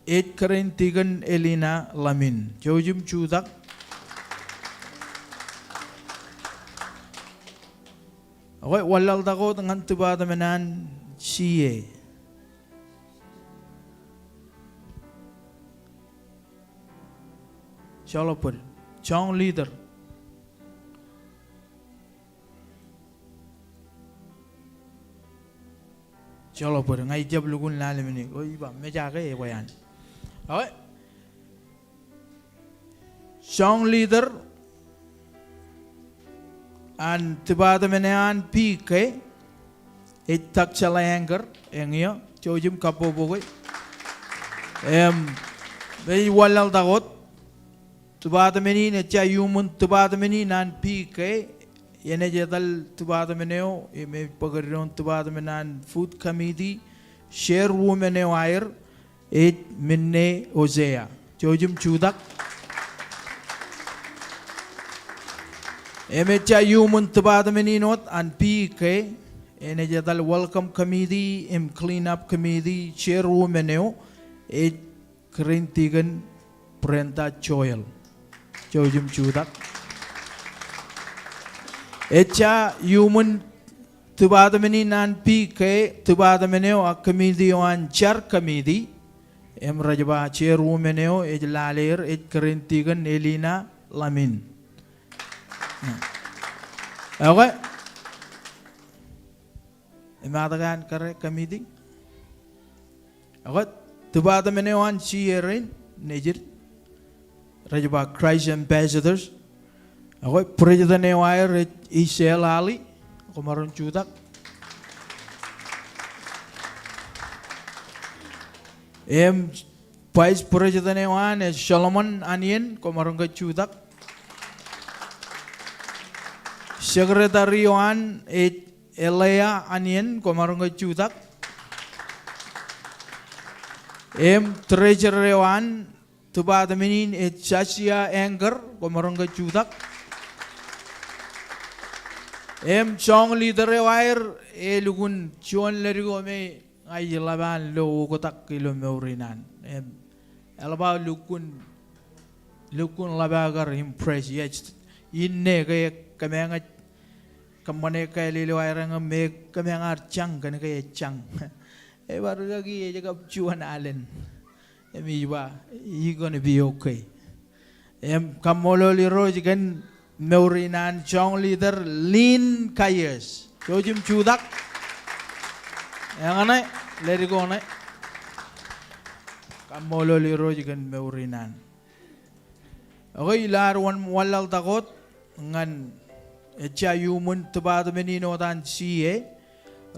ej Karen Deacon Elina Lamin, jouj im jutak. Ekwe, wanlaḷtak wōt ñan department an C A. Joḷọk bōd. Joint leader. Joḷọk bōd, ña ij jab lukkuun lale men e. O, ij ba, mejake e bwe an. Ekwe. Joint leader an department eo an P K, ej Taksala Anchor, eñeo, jouj im kabbokbok e. Im, ej wanlaḷtak wōt. Department in, ejja iuṃwin department in an P K, enaaj etal department eo, im ej bōkdọọn department an Food Committee, chairwoman eo aer, ej Minne Hosea. Jouj im jutak. Im ejja iuṃwin department in wōt an P K, enaaj etal Welcome Committee im Clean Up Committee chairwoman eo, ej Karen Deacon Brenda Joel. Jouj im jutak. Ejja iuṃwin department in an P K, department eo ak committee eo an jar committee. Im rej ba chairwoman eo ej lale er ej Karen Deacon Elina Lamin. Ekwe. Im atake an kōrā committee. Ekwe, department eo an C A rein nejid. Rej ba Christ Ambassadors. Ekwe, president eo aer ej Isel Ali. Koṃaroñ jutak. Im vice president eo an ej Solomon Anien, koṃaroñ ke jutak. Secretary eo an ej Elea Anien, koṃaroñ ke jutak. Im treasurer eo an department in ej Sasia Anchor, koṃaroñ ke jutak. Im joint leader eo aer, elukkuun juon leddik eo me ña ij ḷap an lo oktak ilo mour in an. Im, eḷap aō lukkuun, lukkuun ḷap aō kar impress, yes. Inne ke kōmeañ ej kōṃṃane kāālōt ilo aer eñin im kōmeañ ar jañ kōn ke ej jañ. Ej ba rikaki ej kab juon alen. Im ij ba, you're gonna be okay. Im kaṃṃoolol Irooj kōn mour in an joint leader Lynn Kayes. Jouj im jutak. Eñṇe, leddik eo ṇe. Kaṃṃoolol Irooj kōn mour in an. Ekwe, ilo ad wanlaḷtak wōt ñan ejja iuṃwin department in wōt an C A,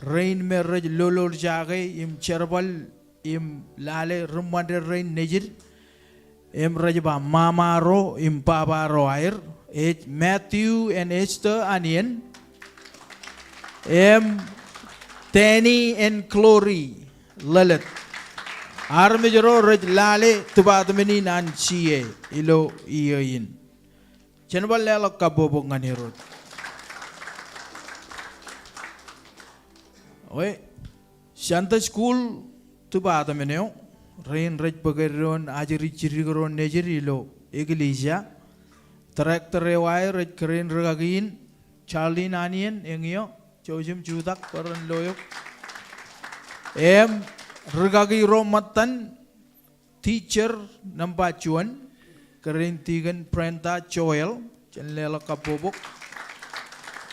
rein me rej lolorjake im jerbal im lale ri ṃande rein nejid, im rej ba ṃaṃa ro im baba ro aer, ej Matthew and Esther Anien, im Danny and Glory Lelet. Armej ro rej lale department in an C A ilo iiō in. Jen bar leḷọk kabbokbok ñan Irooj. Ekwe, Sunday school department eo, rein rej bōk eddoon ajri jidik ro nejid ilo eklejia. Director eo aer ej kōrā in rikaki in, Charlene Anien, eñeo, jouj im jutak bwe ren lo eok. Im rikaki ro ṃōttan, teacher nōṃba juon, kōrā in Deacon Brenda Joel, jen leḷọk kabbokbok.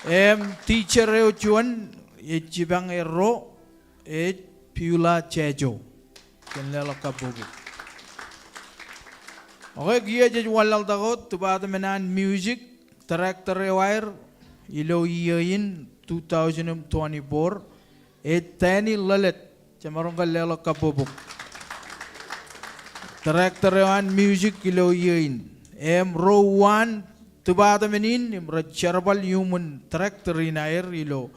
Im teacher eo juon, ej jipañ erro, ej Beulah Jejo. Jen leḷọk kabbokbok. Okay, kiiō jej wanlaḷtak wōt department an music, director eo aer ilo iiō in two thousand twenty-four, ej Danny Lelet. Jemaroñ ke leḷọk kabbokbok. Director eo an music ilo iiō in. Im ro uwaan department in im rej jerbal iuṃwin director in aer ilo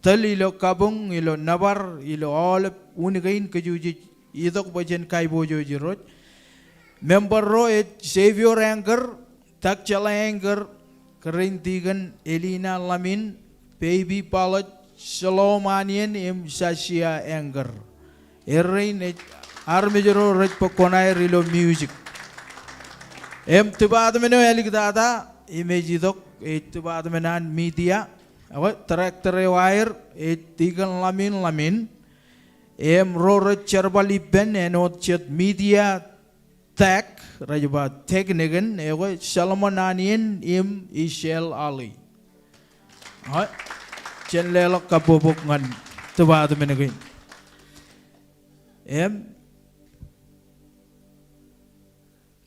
tōl, ilo kabuñ, ilo nōbar, ilo aolep wūn kein kōj jej itok bwe jen kaiboojoj Irooj. Member ro ej Xavier Anchor, Takjala Anchor, kōrā in tikōn Elina Lamin, Baby Palach, Shalom Anien, im Sashia Anchor. Errein ej armej ro rej bōk kuṇaer ilo music. Im department eo āliktata im ej itok ej department an media. Ak director eo aer ej tikōn Lamin Lamin. Im ro rej jerbal ippān āinwōt jet media tech, rej ba technician, ekwe Solomon Anien im Ishel Ali. Ak jen leḷọk kabbokbok ñan department kein. Im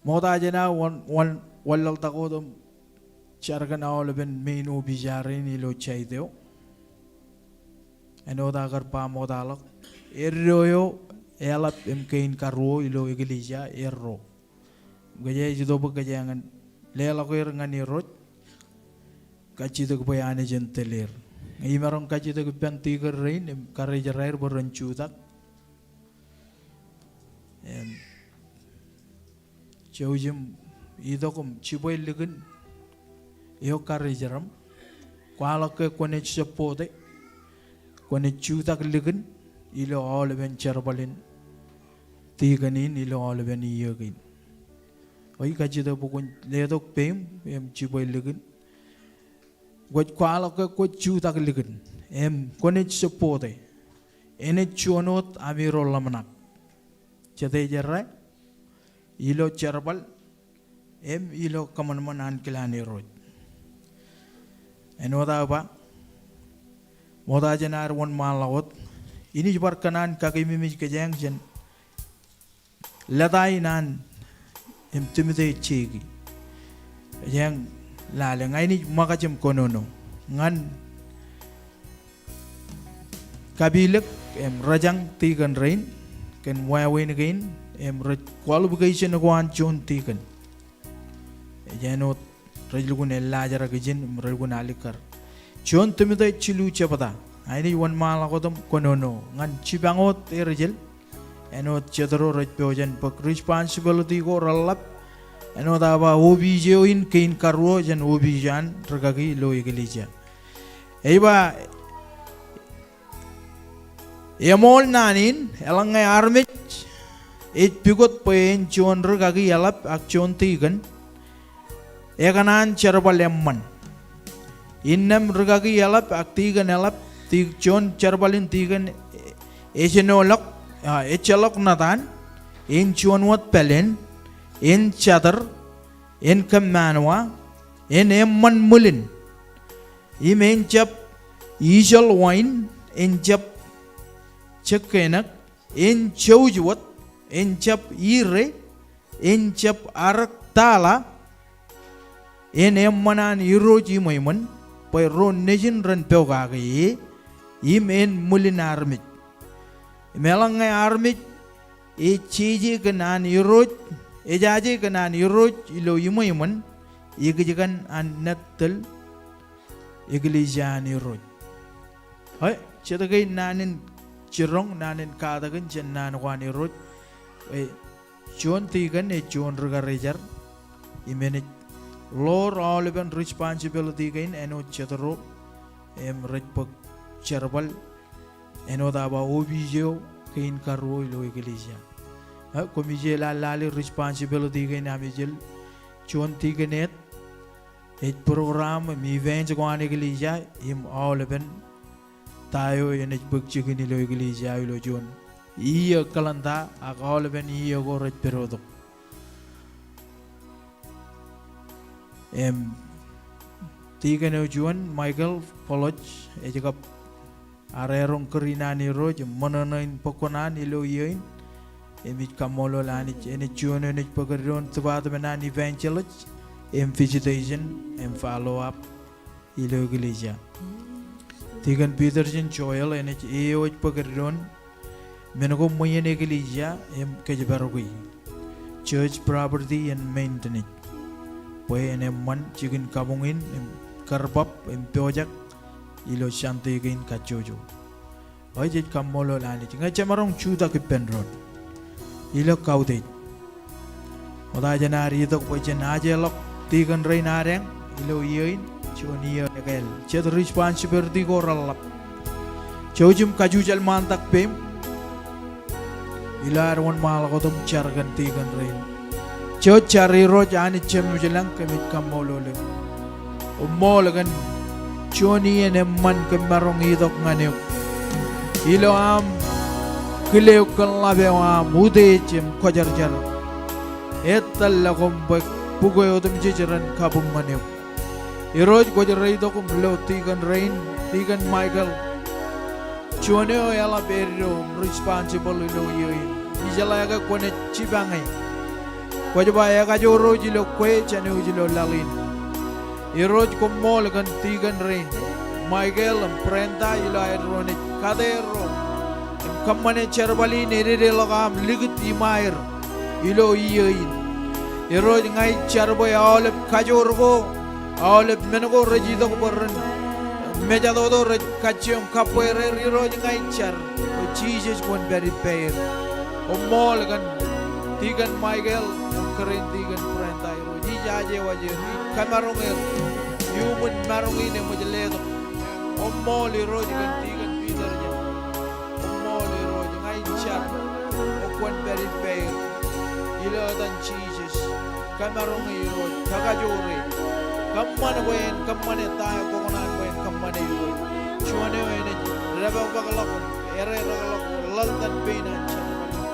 ṃokta jān aō wan, wan, wanlaḷtak wōt im jar kōn aolepen main office rein ilo site eo. Āinwōt aō kar ba ṃoktaḷọk, eddo eo eḷap im kein karuo ilo eklejia erro. Kōjeañ ej itok bwe kōjeañ en leḷọk er ñan Irooj, kajjitōk bwe Anij en tōl er. Im imaroñ kajjitōk ippān tikōn rein im karijeraer bwe ren jutak. Im jouj im itok im jibwe likin eo karijer aṃ. Kwaḷọk ke kwōnaaj support e, kwōnaaj jutak likin ilo aolepen jerbal in tikōn in ilo aolepen iiō kein. Eo ij kajjitōk bwe kwōn letok peiṃ im jibwe likin. Kwōj kwaḷọk ke kwōj jutak likin im kwōnaaj support e, enaaj juon wōt ami ro ḷōmṇak. Jete jerā ilo jerbal im ilo kōṃanṃan ankilaan Irooj. Āinwōt aō ba, ṃokta jān ad wōnṃaanḷọk wōt, inaaj bar kōṇaan kakememej kōjeañ jān lōta in an im Timothy Jeki. Kōjeañ lale, ña inaaj ṃōkaj im kōnono ñan kapilōk im rōjañ tikōn rein kōn wāween kein im rej qualification ko an juon tikōn. Ej āinwōt rej lukkuun ellaajrak ijin im rej lukkuun alikkar. Juon Timothy jilu jebta. Inaaj wōnṃaanḷọk wōt im kōnono ñan jipañ wōt aer ijel. Āinwōt jet ro rej pojak in bōk responsibility ko reḷap. Āinwōt aō ba office eo in kein karuo jān office an rikaki ilo eklejia. Ej ba, eṃool naan in, eḷaññe armej ej pukot bwe en juon rikaki eḷap ak juon tikōn, ekōṇaan jerbal eṃṃan. Innām rikaki eḷap ak tikōn eḷap, ti-, juon jerbal in tikōn ejenoḷọk, a, ejjeḷọk ṇotaan, en juon wōt pāleen, en jatūr, en kōmmaanwa, en eṃṃan ṃwilin. Im en jab ijoḷ wain, en jab jekkenak, en jouj wōt, en jab ire, en jab arōk taḷa, en eṃṃan an Irooj iṃweiṃōn, bwe ro nejin ren pokake e, im en ṃwilin armej. Im eḷaññe armej ej jeje kōn an Irooj, ejaje kōn an Irooj ilo iṃweiṃōn, ikijjeen an nōt tōl eklejia an Irooj. Eo, jet kein naan in jiroñ, naan in katakin jān naan ko an Irooj. E, juon tikōn ej juon rikarijer. Im enaaj ḷoor aolepen responsibility kein āinwōt jet ro im rej bōk jerbal āinwōt aō ba office eo kein karuo ilo eklejia. E, koṃij lale responsibility kein amejel juon tikōn eo ej program im event ko an eklejia im aolepen ta eo enaaj bōk jikin ilo eklejia ilo juon iiō kalenda ak aolepen iiō ko rej pād tok. Im tikōn eo juon Michael Poloch ej kab Areroñ kūr in an Irooj im ṃōṇōṇō in bōk kuṇaan ilo iiō in. Im ij kaṃṃoolol Anij, enaaj juon enaaj bōk eddoin department an evangelist im visitation im follow up ilo eklejia. Deacon Peter jān Joel enaaj eo ej bōk eddoin men ko ṃweien eklejia im kōjparok e. Church property and maintenance. Bwe en eṃṃan jikin kabuñ in im kōrbab im pojak ilo Sunday kein kajjojo. Eo ej kaṃṃoolol Anij. Ñe jemaroñ jutak ippān doon ilo kautiej, ṃokta jān ad itok bwe jen ajeḷọk deacon rein ad eñ ilo iiō in, juon iiō ekāāl. Jet responsibility ko reḷap. Jouj im kajjitōk ṃaantak peiṃ ilo ad wōnṃaanḷọk wōt im jar kōn deacon rein. Jouj jar. Irooj Anij Jemem ilañ, kōmij kaṃṃoolol eok. Koṃṃool kōn juon iien eṃṃan kōm maroñ itok ñan eok ilo aṃ kile eok kōn ḷap eo aṃ utiej im kwōjarjar. Ettāḷọk koṃ bwe bukwe otemjej ren kabuñ ñan eok. Irooj kwōj reitok im lo deacon rein, Deacon Michael, juon eo eḷap eddo im responsible ilo iiō in. Ijeḷā ke kwōnaaj jipañ e, kwōj ba ekajoor wōj ilo kwe jān wōj ilo laḷ in. Irooj koṃṃool kōn deacon rein, Michael im Brenda, ilo aer ro naaj kate erro im kōṃṃane jerbal in ededeḷọk aṃ likūt iṃaer ilo iiō in. Irooj ña ij jar bwe aolep kajoor ko, aolep men ko rej itok bwe ren mejatoto, rej kajjioñ kabbweer er, Irooj ña ij jar bwe Jisōs kwōn pād ippāer. Koṃṃool kōn Deacon Michael im kōrā in Deacon Brenda, Irooj ij aje waj er, ij kōmaroñ er iuṃwin maroñ in eṃōj letok. Koṃṃool Irooj kōn Deacon Peter jān. Koṃṃool Irooj, ña ij jar bwe kwōn pād ippāer ilo etan Jisōs. Kōmaroñ e Irooj, kakajoor e. Kōṃṃan bwe en kōṃṃane ta eo kwō kōṇaan bwe en kōṃṃane Irooj. Juon eo enaaj dāpakpakḷọk, ererakḷọk ḷaltan pein an jerbal in.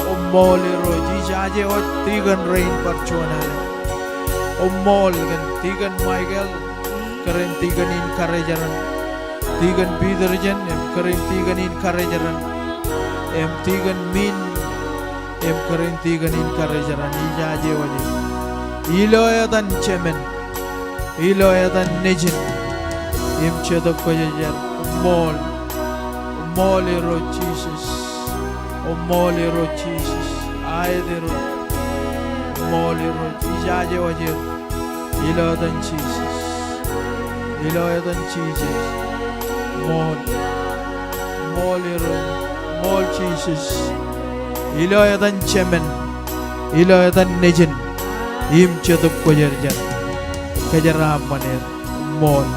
Koṃṃool Irooj, ij aje waj deacon rein bar juon alen. Koṃṃool kōn Deacon Michael, kōrā in deacon in karejeran. Deacon Peter jān, im kōrā in deacon in karejeran. Im Deacon Min, im kōrā in deacon in karejeran, ij aje waj er. Ilo etan Jemān, ilo etan Nejin, im Jetōb Kwōjarjar. Koṃṃool. Koṃṃool Irooj Jisōs. Koṃṃool Irooj Jisōs. Aet Irooj. Koṃṃool Irooj. Ij aje waj er. Ilo etan Jisōs. Ilo etan Jisōs. Koṃṃool. Koṃṃool Irooj. Koṃṃool Jisōs. Ilo etan Jemān. Ilo etan Nejin. Im Jetōb Kwōjarjar. Kōjeraaṃṃan er. Koṃṃool.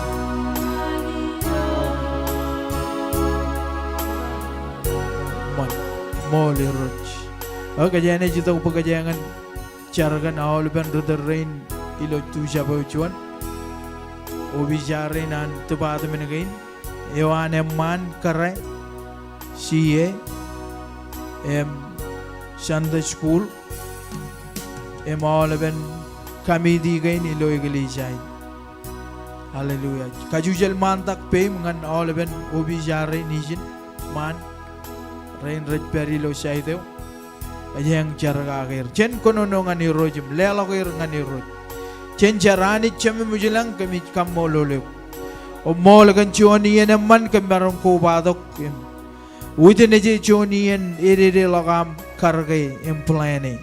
Koṃṃool Irooj. Ak kōjeañ ej itok bwe kōjeañ en jar kōn aolepen ri tōl rein ilo tu jab eo juon. Opiij rein an department kein. Eo an eṃṃaan kōrā, C A, im Sunday school, im aolepen committee kein ilo eklejia in. Hallelujah. Kajjitōk ṃaantak peiṃ ñan aolepen opiij rein ijin ṃaan rein rej pād ilo site eo. Kōjeañ jar kake er. Jen kōnono ñan Irooj im leḷọk er ñan Irooj. Jen jar. Anij Jemem ilañ, kōmij kaṃṃoolol eok. Koṃṃool kōn juon iien eṃṃan kōm maroñ kobatok im witness e juon iien ededeḷọk aṃ karōke im plan e.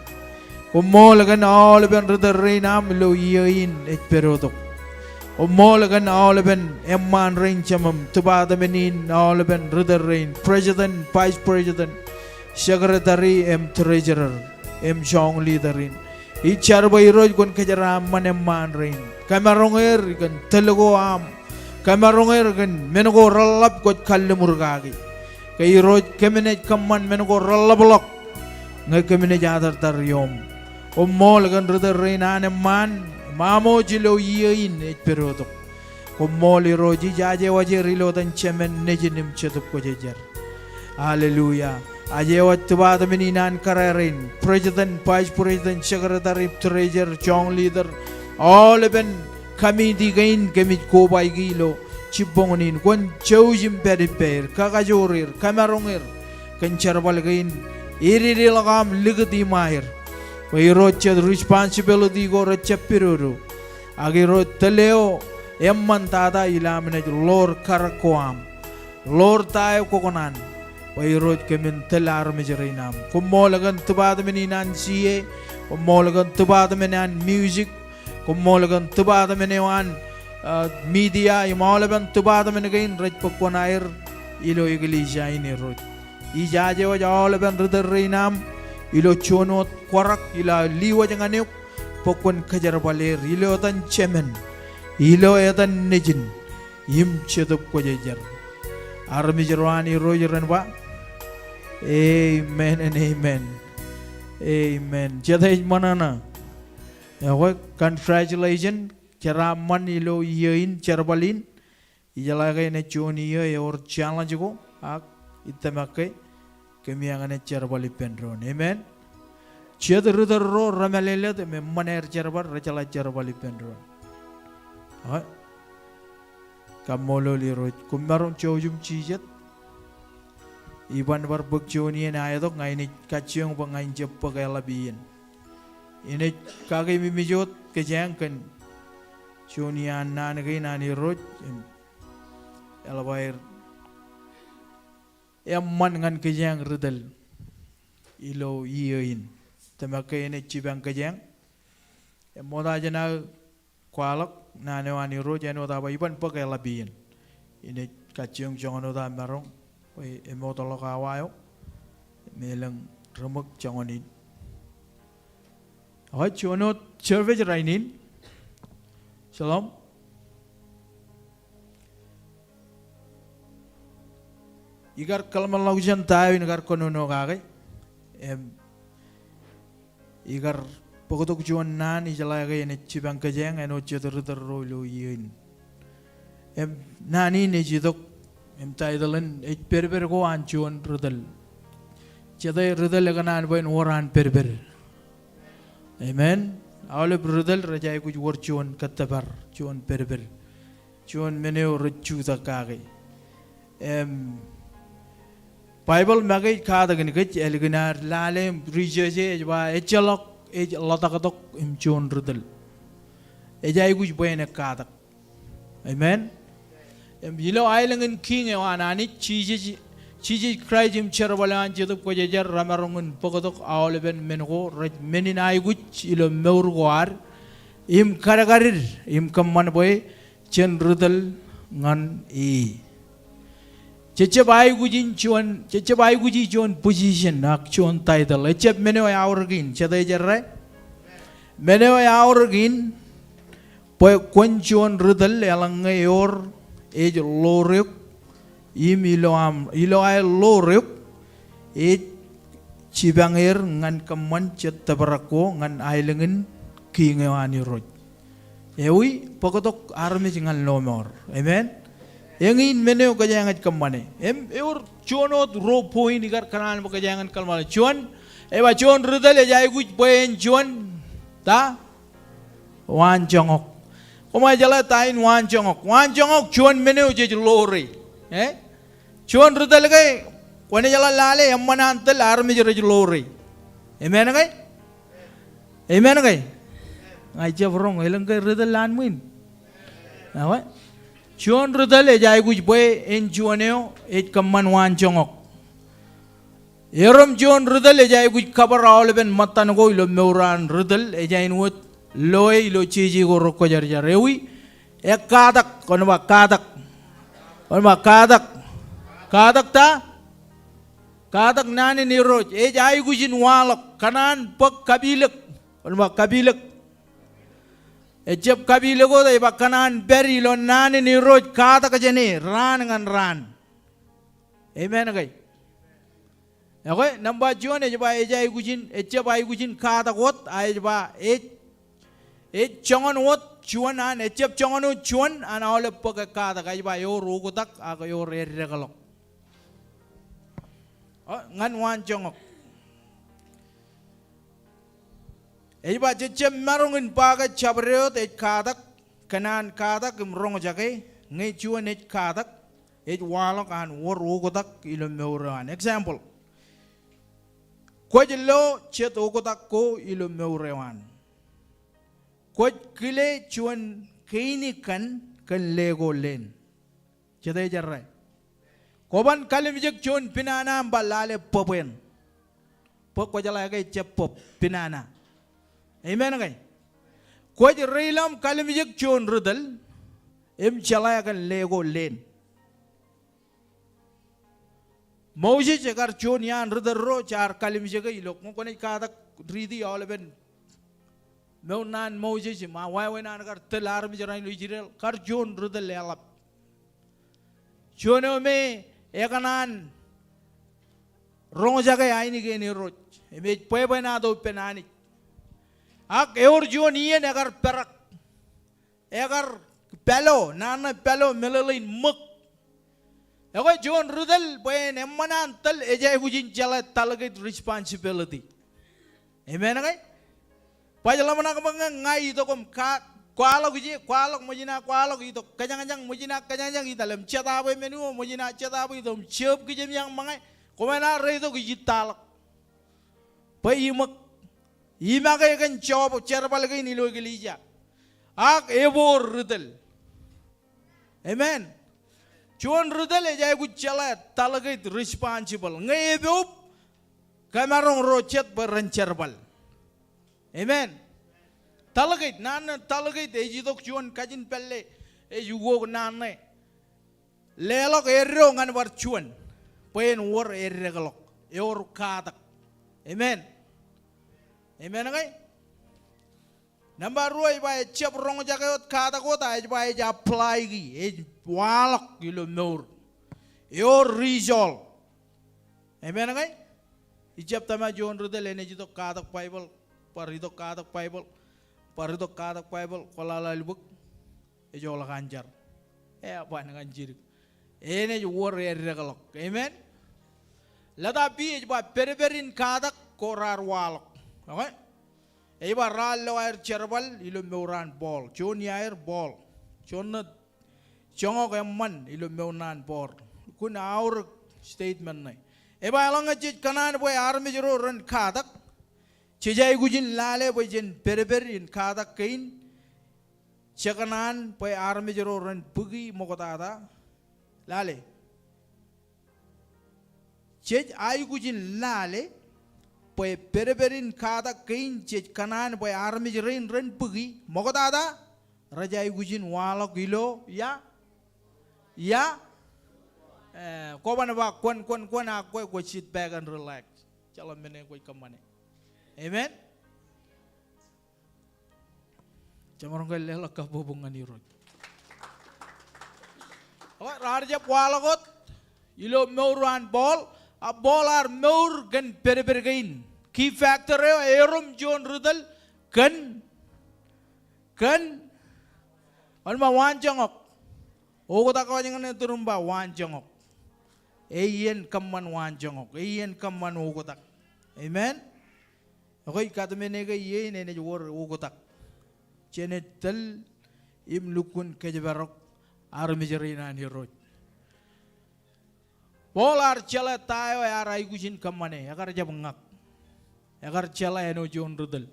Koṃṃool kōn aolepen ri tōl rein aṃ ilo iiō in ej pād tok. Koṃṃool kōn aolepen eṃṃaan rein Jemem, department in, aolepen ri tōl rein, president, vice president, secretary, im treasurer, im joñ leader in. Ij jar bwe Irooj kwōn kōjeraaṃṃan eṃṃaan rein. Kōmaroñ er kōn tōl ko aṃ. Kōmaroñ er kōn men ko reḷap kwōj kalliṃur kaki. Ke Irooj kōmin ej kōṃṃan men ko reḷapḷọk ñe kōmin ej atartar iom. Koṃṃool kōn ri tōl rein an eṃṃaan, im aṃ wōj ilo iiō in ej pedotok. Koṃṃool Irooj, ij aje waj er ilo etan Jemān, Nejin im Jetōb Kwōjarjar. Hallelujah. Aje waj department in an kōrā rein, president, vice president, secretary, treasurer, joint leader, aolepen committee kein kōmij kobaiki ilo jibboñōn in. Kwōn jouj im pād ippāer, kakajoor er, kōmaroñ er kōn jerbal kein, ededeḷọk aṃ likūt iṃaer. Bwe Irooj jet responsibility ko rejjab pidodo. Ak Irooj tōl eo eṃṃantata ilo am naaj ḷoor karōk ko aṃ. Ḷoor ta eo kwō kōṇaan. Bwe Irooj kōmin tōl armej rein aṃ. Koṃṃool kōn department in an C A. Koṃṃool kōn department an music. Koṃṃool kōn department eo an, ah, media. Im aolepen department kein rej bōk kuṇaer ilo eklejia in Irooj. Ij aje waj aolepen ri tōl rein aṃ ilo juon wōt kwarak ilo aō lewōj ñan eok bwe kwōn kōjerbal er ilo etan Jemān, ilo etan Nejin im Jetōb Kwōjarjar. Armej ro an Irooj ren ba, amen and amen. Amen. Jete ej ṃōṇōṇō? Ekwe, congratulations, jeraaṃṃan ilo iiō in, jerbal in. Ijeḷā ke enaaj juon iiō ewōr challenge ko, ak ij tōmak ke kōmij ñan jerbal ippān doon. Amen. Jet ri tōl ro remālōtlōt im eṃṃan aer jerbal, rejeḷā jerbal ippān doon. Ā, kaṃṃoolol Irooj. Koṃ maroñ jouj im jijet. Iban bar bōk juon iien aetok ña inaaj kajjioñ bwe ña in jab bōk eḷap iien. Inaaj kakememej wōt kōjeañ kōn juon iaan naan kein an Irooj im eḷap aer eṃṃan ñan kōjeañ ri tōl ilo iiō in. Tōmak ke enaaj jipañ kōjeañ. Im ṃokta jān aō kwaḷọk naan eo an Irooj, āinwōt aō ba iban bōk eḷap iien. Inaaj kajjioñ joñan wōt aō maroñ bwe emootḷọk awa eo im elōñ ri ṃōk joñan in. Eo, juon wōt service rainin. Shalom. Ikar kōḷmānḷọkjeṇ jān ta eo in kar kōnono kake. Im ikar bōktok juon naan ijeḷā ke enaaj jipañ kōjeañ āinwōt jet ri tōl ro ilo iiō in. Im naan in ej itok im title in ej pedped ko an juon ri tōl. Jete ri tōl ekōṇaan bwe en wōr an pedped? Amen. Aolep ri tōl rej aikuj wōr juon kōttōpar, juon pedped, juon men eo rej jutak kake. Im Baibōḷ make ej katakin kōj, ālikin ad lale im research e ej ba ejjeḷọk ej ḷotaktok im juon ri tōl. Ej aikuj bwe en ekkatak. Amen. Im ilo aelōñ in Kiiñ eo an Anij, Jisōs, Jisōs Kraist im jerbal eo an Jetōb Kwōjarjar remaroñ in bōktok aolepen men ko rej men in aikuj ilo mour ko ad im kadkadid im kōṃṃan bwe jen ri tōl ñan e. Jejjab aikuj in juon, jejjab aikuji juon position ak juon title. Ejjab men eo eaorōk in, jete ej errā? Men eo eaorōk in bwe kwōn juon ri tōl eḷaññe ewōr ej ḷoor eok im ilo aṃ, ilo aer ḷoor eok ej jipañ er ñan kōṃṃan jet tōprak ko ñan aelōñ in Kiiñ eo an Irooj. Ewi, bōktok armej ñan lọmọọr. Amen. Eñin men eo kōjeañ ej kōṃṃane. Im ewōr juon wōt ruo point ikar kōṇaan bwe kōjeañ en kōḷmānḷọkjeṇ. Juon, ej ba juon ri tōl ej aikuj bwe en juon ta? Waanjoñak. Koṃ jeḷā ta in waanjoñak? Waanjoñak juon men eo jej ḷoore. Eh? Juon ri tōl ke kwōnaaj jeḷā lale eṃṃan an tōl armej rej ḷoore. Amen ke? Amen ke? Ña ij jab roñ, elōñ ke ri tōl lowaan ṃwiin? Ewi. Juon ri tōl ej aikuj bwe en juon eo ej kōṃṃan waanjoñak. Erom juon ri tōl ej aikuj kōbar aolepen ṃōttan ko ilo mour an ri tōl, ej āinwōt loe ilo jeje ko rekwōjarjar. Ewi, ekkatak, kwōn ba katak. Kwōn ba katak. Katak ta? Katak naan in Irooj, ej aikuj in waḷọk, kōṇaan bōk kapilōk. Wōnṃaanḷọk kapilōk. Ejjab kapilōk wōt, ej ba kōṇaan pād ilo naan in Irooj katak jāne raan ñan raan. Amen ke? Okay, nōṃba juon ej ba ej aikuj in, ejjab aikuj in katak wōt, a ej ba ej, ej joñan wōt juon an, ejjab joñan wōt juon an aolep bōk ekkatak, ej ba ewōr oktak ak ewōr eddekḷọk. O, ñan waanjoñak. Ej ba jejjab maroñ in ba ke jabdewōt ej katak, kōn an katak im roñjake, ñe juon ej katak, ej waḷọk an wōr oktak ilo mour eo an. Example, kwōj lo jet oktak ko ilo mour eo an. Kwōj kile juon kein kaṇ kōn le ko leen. Jete ej errā? Kwōban kalimjek juon pinana im ba lale bōb eṇ. Bwe kwōjeḷā ke ejjab bōb, pinana. Amen ke? Kwōj reilaṃ kalimjek juon ri tōl im jeḷā kōn le ko leen. Moses ekar juon iaan ri tōl ro jaar kalimjeke ilo, ñe kwōnaaj katak riiti aolepen mour naan Moses im a wāween an kar tōl armej raṇ ilo Israel, kar juon ri tōl eḷap. Juon eo me ekōṇaan roñjake ainikien Irooj im ej bwebwenato ippān Anij. Ak ewōr juon iien ekar perak. Ekar pālo, naan ṇe pālo meḷeḷein ṃōk. Ekwe juon ri tōl bwe en eṃṃan an tōl ej aikuj in jeḷā delegate responsibility. Amen ke? Baj ḷōmṇak bwe ñe ña itok im ka, kwaḷọk ije, kwaḷọk ṃōjin aō kwaḷọk itok, kōjañjañ ṃōjin aō kōjañjañ ital im jet aō bwe men eo ṃōjin aō jet aō bwe itok im jab kijem iañ ṃōñā, kwō men aō reitok ij ittaḷọk. Bwe iṃōk, imake kōn job jerbal kein ilo eklejia. Ak eboor ri tōl. Amen. Juon ri tōl ej aikuj jeḷā delegate responsible. Ñe epoub, kōmaroñ ro jet bwe ren jerbal. Amen. Delegate, naan ṇe delegate ej itok juon kajin pālle, ej ukok naan ṇe. Leḷọk eddo ñan bar juon. Bwe en wōr eddekḷọk. Ewōr katak. Amen. Amen ke? Nōṃba ruo ej ba ejjab roñjake wōt katak wōt, a ej ba ej apply ki, ej waḷọk ilo mour. Ewōr result. Amen ke? Ijjab tōma juon ri tōl enaaj itok katak Baibōḷ, bar itok katak Baibōḷ, bar itok katak Baibōḷ, kwō lale ḷọk bōk. Ejoḷọk an jar. Eban ñan jidik. Enaaj wōr eddekḷọk. Amen. Leta B ej ba pedped in katak ko raar waḷọk. Okay? Ej ba raar lo aer jerbal ilo mour an Paul. Juon iaer Paul. Juon ṇe joñak eṃṃan ilo mour an Paul. Kōn aorōk statement ṇe. Ej ba eḷaññe jej kōṇaan bwe armej ro ren katak, jej aikuj in lale bwe jen pedped in katak kein. Jekōṇaan bwe armej ro ren bōki ṃoktata. Lale. Jej aikuj in lale bwe pedped in katak kein jej kōṇaan bwe armej rein ren bōki ṃoktata. Rej aikuj in waḷọk ilo ia. Ia. Eh, kwōban ba kwōn, kwōn, kwōn ak kwe kwōj sit back and relax. Jeḷā men eo kwōj kōṃṃane. Amen. Jemaroñ ke leḷọk kabbokbok ñan Irooj. Okay, raar jab waḷọk wōt ilo mour an Paul, a Paul ear mour kōn pedped kein. Key factor eo, erom juon ri tōl kōn, kōn, wōnṃaanḷọk waanjoñak. Oktak wōj ñan eturuṃ ba waanjoñak. Eien kōṃṃan waanjoñak. Eien kōṃṃan oktak. Amen. Ekwe ij kōtmāne ke iien enaaj wōr oktak. Jenaaj tōl im lukkuun kōjparok armej rein an Irooj. Paul ear jeḷā ta eo ear aikuj in kōṃṃane, ekar jab ñak. Ekar jeḷā āinwōt juon ri tōl.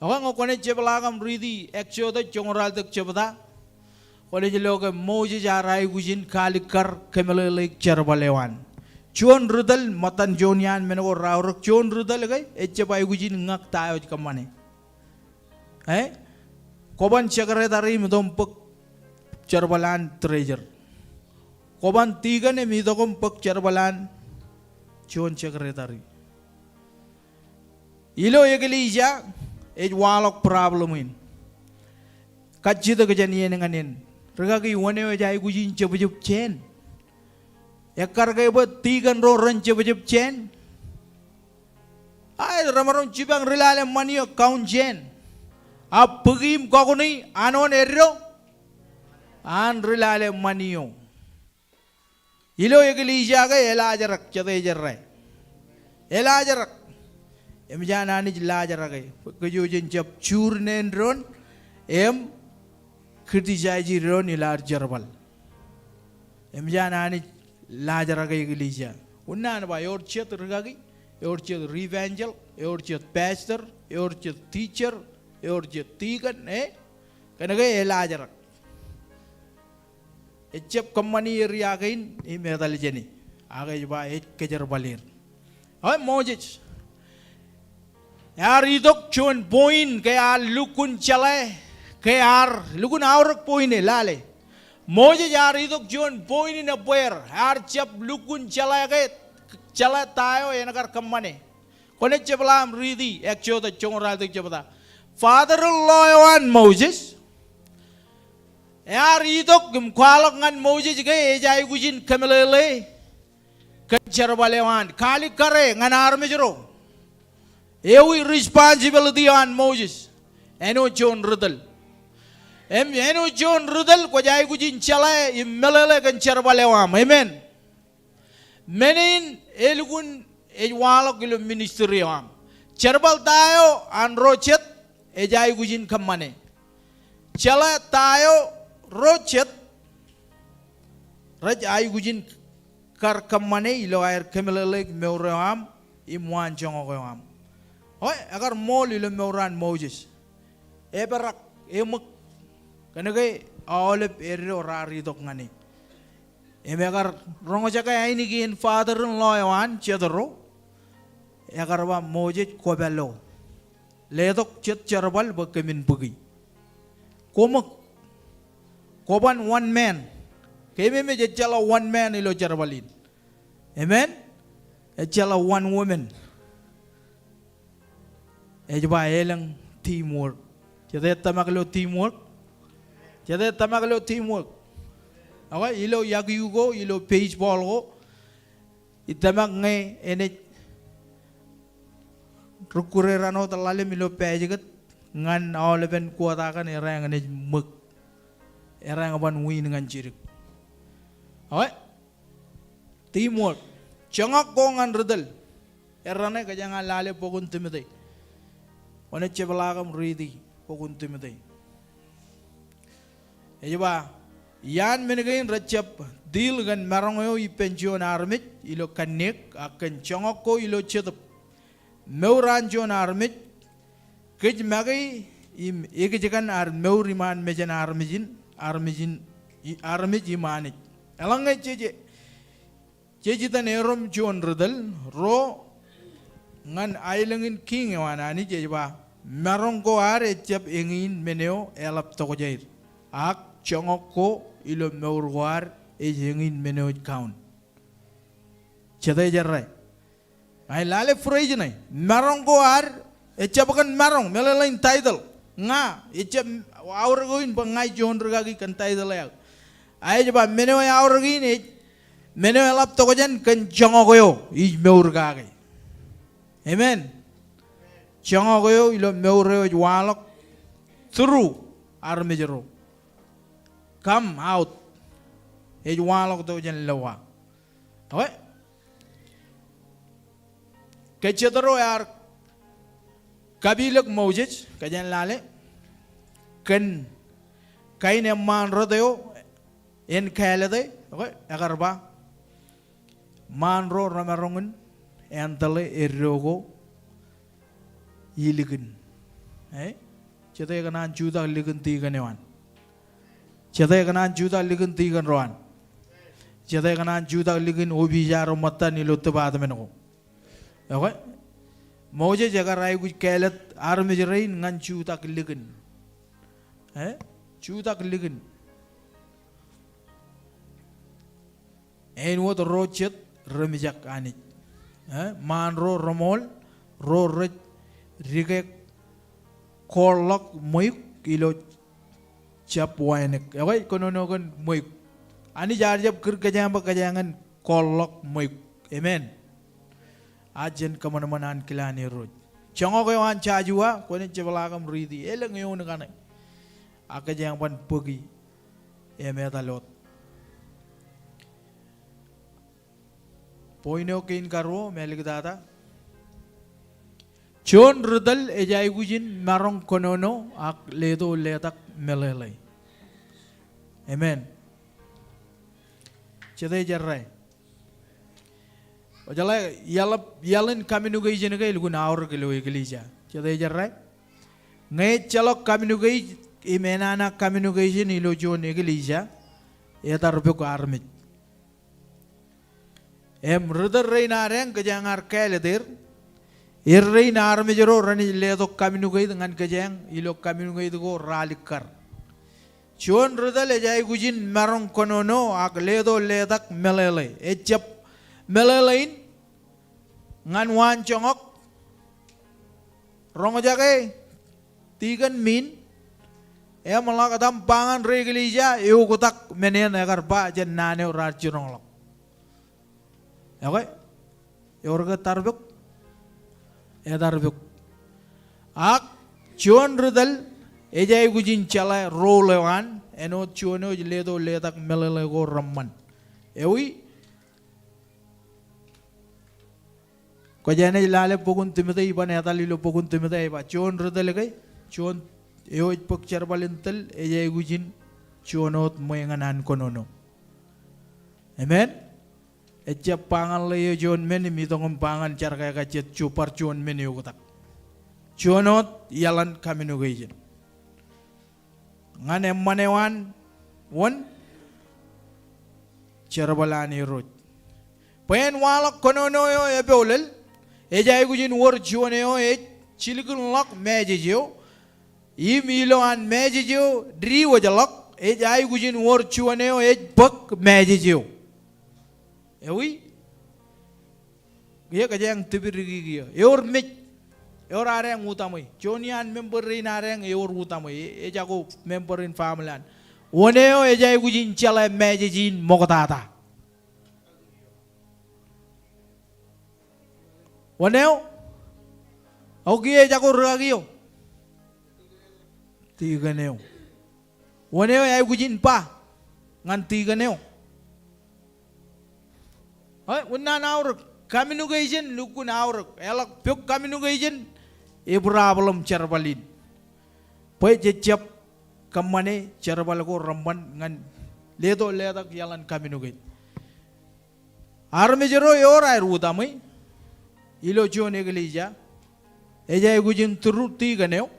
Ekwe ñe kwōnaaj jepḷaak im riiti Exodus joñoul ralitōk jebta, kwōnaaj lo ke Moses ear aikuj in kalikkar kōmeḷeḷeik jerbal eo an. Juon ri tōl, ṃōttan juon iaan men ko raorōk, juon ri tōl ke ejjab aikuj in ñak ta eo ej kōṃṃane. Eh? Kwōban secretary im itok im bōk jerbal an treasurer. Kwōban deacon im itok im bōk jerbal an juon secretary. Ilo eklejia, ej waḷọk problem in. Kajjitōk jān iien ñan iien. Rikaki, wōn eo ej aikuj in jebjeb jān? Ekkar ke bwe tikōn ro ren jebjeb jān? Aet, remaroñ jipañ ri lale ṃani eo kaun jān. A bōki im kakuni an wōn eddo? An ri lale ṃani eo. Ilo eklejia ke elaajrak, jete jerā? Elaajrak. Eṃōj an Anij laajrake. Kōj jen jab juur ṇe doon im criticize doon ilo ad jerbal. Eṃōj an Anij laajrake eklejia. Unin an ba ewōr jet rikaki, ewōr jet ri evangelist, ewōr jet pastor, ewōr jet teacher, ewōr jet deacon, e? Kōnke elaajrak. Ejjab kōṃṃani area kein im etal jāne. Ak ej ba ej kōjerbal er. Eo, Moses ear itok juon point ke ear lukkuun jeḷā, ke ear lukkuun aorōk point e, lale. Moses ear itok juon point in ebbeer, ear jab lukkuun jeḷā ke, jeḷā ta eo en kar kōṃṃane. Kwōnaaj jepḷaak im riiti Exodus joñoul ralitōk jebta. Father-in-law eo an Moses ear itok im kwaḷọk ñan Moses ke ej aikuj in kōmeḷeḷe kōn jerbal eo an. Kalikkare ñan armej ro. Ewi responsibility eo an Moses? Āinwōt juon ri tōl. Im āinwōt juon ri tōl kwōj aikuj in jeḷā im meḷeḷe kōn jerbal eo aṃ. Amen. Men in elukkuun ej waḷọk ilo ministry eo aṃ. Jerbal ta eo an ro jet ej aikuj in kōṃṃane? Jeḷā ta eo ro jet rej aikuj in kar kōṃṃane ilo aer kōmeḷeḷeik mour eo aṃ im waan joñak eo aṃ. Eo, ekar ṃool ilo mour an Moses. Eperak, eṃōk, kōnke aolep eddo raar itok ñan e. Im ekar roñjake ainikien father-in-law eo an, Jethro, ekar ba Moses, kwō pād ilo. Letok jet jerbal bwe kōmin bōki. Kwō ṃōk. Kwō ban one man. Keememej ejjeḷọk one man ilo jerbal in. Amen? Ejjeḷọk one woman. Ej ba elōñ teamwork. Jete ej tōmak ilo teamwork? Jete ej tōmak ilo teamwork? Ak ilo yaki ko, ilo baseball ko, ij tōmak ñe enaaj rūkkuun āinwōt ḷalem ilo basket ñan aolepen quarter kaṇ, erā enaaj ṃōk. Erā eñ ban win ñan jidik. Ak teamwork. Joñak ko ñan ri tōl. Errā ṇe kōjeañ lale bok in Timote. Kwōnaaj jepḷaak im riiti bok in Timote. Ej ba, iaan men kein rejjab deal kōn maroñ eo ippān juon armej ilo kanniōk ak kōn joñak ko ilo jetōb. Mour an juon armej, kōj make im ekōjkan ad mour iṃaan mejān armej in, armej in, i-, armej im Anij. Eḷaññe jej, jej itōn erom juon ri tōl, ro ñan aelōñ in kiiñ eo an Anij, ej ba, maroñ ko ad ejjab eñin men eo eḷap tokjāer. Ak joñak ko ilo mour ko ad ej eñin men eo ej kaun. Jete ej errā? Ña ij lale phrase ṇe, maroñ ko ad, ejjab kōn maroñ, meḷeḷein title. Ña, ejjab aorōk eo in bwe ña ij juon rikaki kōn title eo aō. A ej ba men eo eaorōk in ej, men eo eḷap tokjān kōn joñak eo ij mour kake. Amen. Joñak eo ilo mour eo ej waḷọk through armej ro. Come out. Ej waḷọk tokjān lōwa. Okay? Ke Jetro ear kapilōk Moses, kōjeañ lale, kōn kain eṃṃaan rot eo en kāālōte, okay, ekar ba, ṃaan ro remaroñ in handle eddo ko ilikin. Eh? Jete kōṇaan jutak likin tikōn eo an? Jete kōṇaan jutak likin tikōn ro an? Jete kōṇaan jutak likin opiija ro ṃōttan ilo department ko? Okay? Moses ekar aikuj kāālōt armej rein ñan jutak likin. Eh? Jutak likin. Āinwōt ro jet remijak Anij. Eh, ṃaan ro reṃool, ro rej dikek koorḷọk ṃweiuk ilo jab wānōk. Ekwe, kōnono kōn ṃweiuk. Anij ear jab kūr kōjeañ bwe kōjeañ en koorḷọk ṃweiuk. Amen. A jen kōṃanṃan ankilaan Irooj. Joñak eo an Joshua, kwōnaaj jepḷaak im riiti. Elōñ eoon kaṇe. Ak kōjeañ ban bōki im etal wōt. Point eo kein karuo, im āliktata. Juon ri tōl ej aikuj in maroñ kōnono ak leto letak meḷeḷe. Amen. Jete jerā? Kwōjeḷā iaḷ, iaḷ in communication ke elukkuun aorōk ilo eklejia. Jete jerā? Ñe ejjeḷọk communicate im enana communication ilo juon eklejia, etar pok armej. Im ri tōl rein adeañ kōjeañ ar kāālōt er. Er rein armej ro renaaj letok communicate ñan kōjeañ ilo communicate ko raar likkar. Juon ri tōl ej aikuj in maroñ kōnono ak leto letak meḷeḷe. Ejjab meḷeḷe in ñan waan joñak. Roñjake tikōn men, eṃōḷọk etan ba ñan ri eklejia, eoktak men eṇ ekar ba jān naan eo raar jiroñḷọk. Ekwe, ewōr ke etar pok? Etar pok. Ak juon ri tōl ej aikuj in jeḷā role eo an, āinwōt juon eo ej leto letak meḷeḷe ko reṃṃan. Ewi, kwōj naaj lale bok in Timothy, iban etal ilo bok in Timothy ej ba, juon ri tōl ke, juon eo ej bōk jerbal in tōl, ej aikuj in juon wōt ṃwe ñan an kōnono. Amen. Ejjab ba ñan ḷeo juon men im itok im ba ñan jar ke ekajet, bar juon men eoktak. Juon wōt iaḷ in communication. Ñan eṃṃan eo an wōn? Jerbal an Irooj. Bwe en waḷọk kōnono eo epoolel, ej aikuj in wōr juon eo ej jilkinḷọk message eo. Im ilo an message eo diwōjḷọk, ej aikuj in wōr juon eo ej bōk message eo. Ewi? Kiiō kōjeañ tipdiki kiiō. Ewōr mej. Ewōr adeañ utaṃwe. Juon iaan member rein adeañ ewōr utaṃwe. E, ejako member in family an. Wōn eo ej aikuj in jeḷā message in ṃoktata? Wōn eo? Ak kiiō ejako rikaki eo. Tikōn eo. Wōn eo ej aikuj in ba ñan tikōn eo? Eo, unin an aorōk. Communication lukkuun aorōk. Eḷak pok communication, eproblem jerbal in. Bwe jejjab kōṃṃane jerbal ko reṃṃan ñan leto letak iaḷ in communicate. Armej ro ewōr aer utaṃwe ilo juon eklejia. Ej aikuj in through tikōn eo.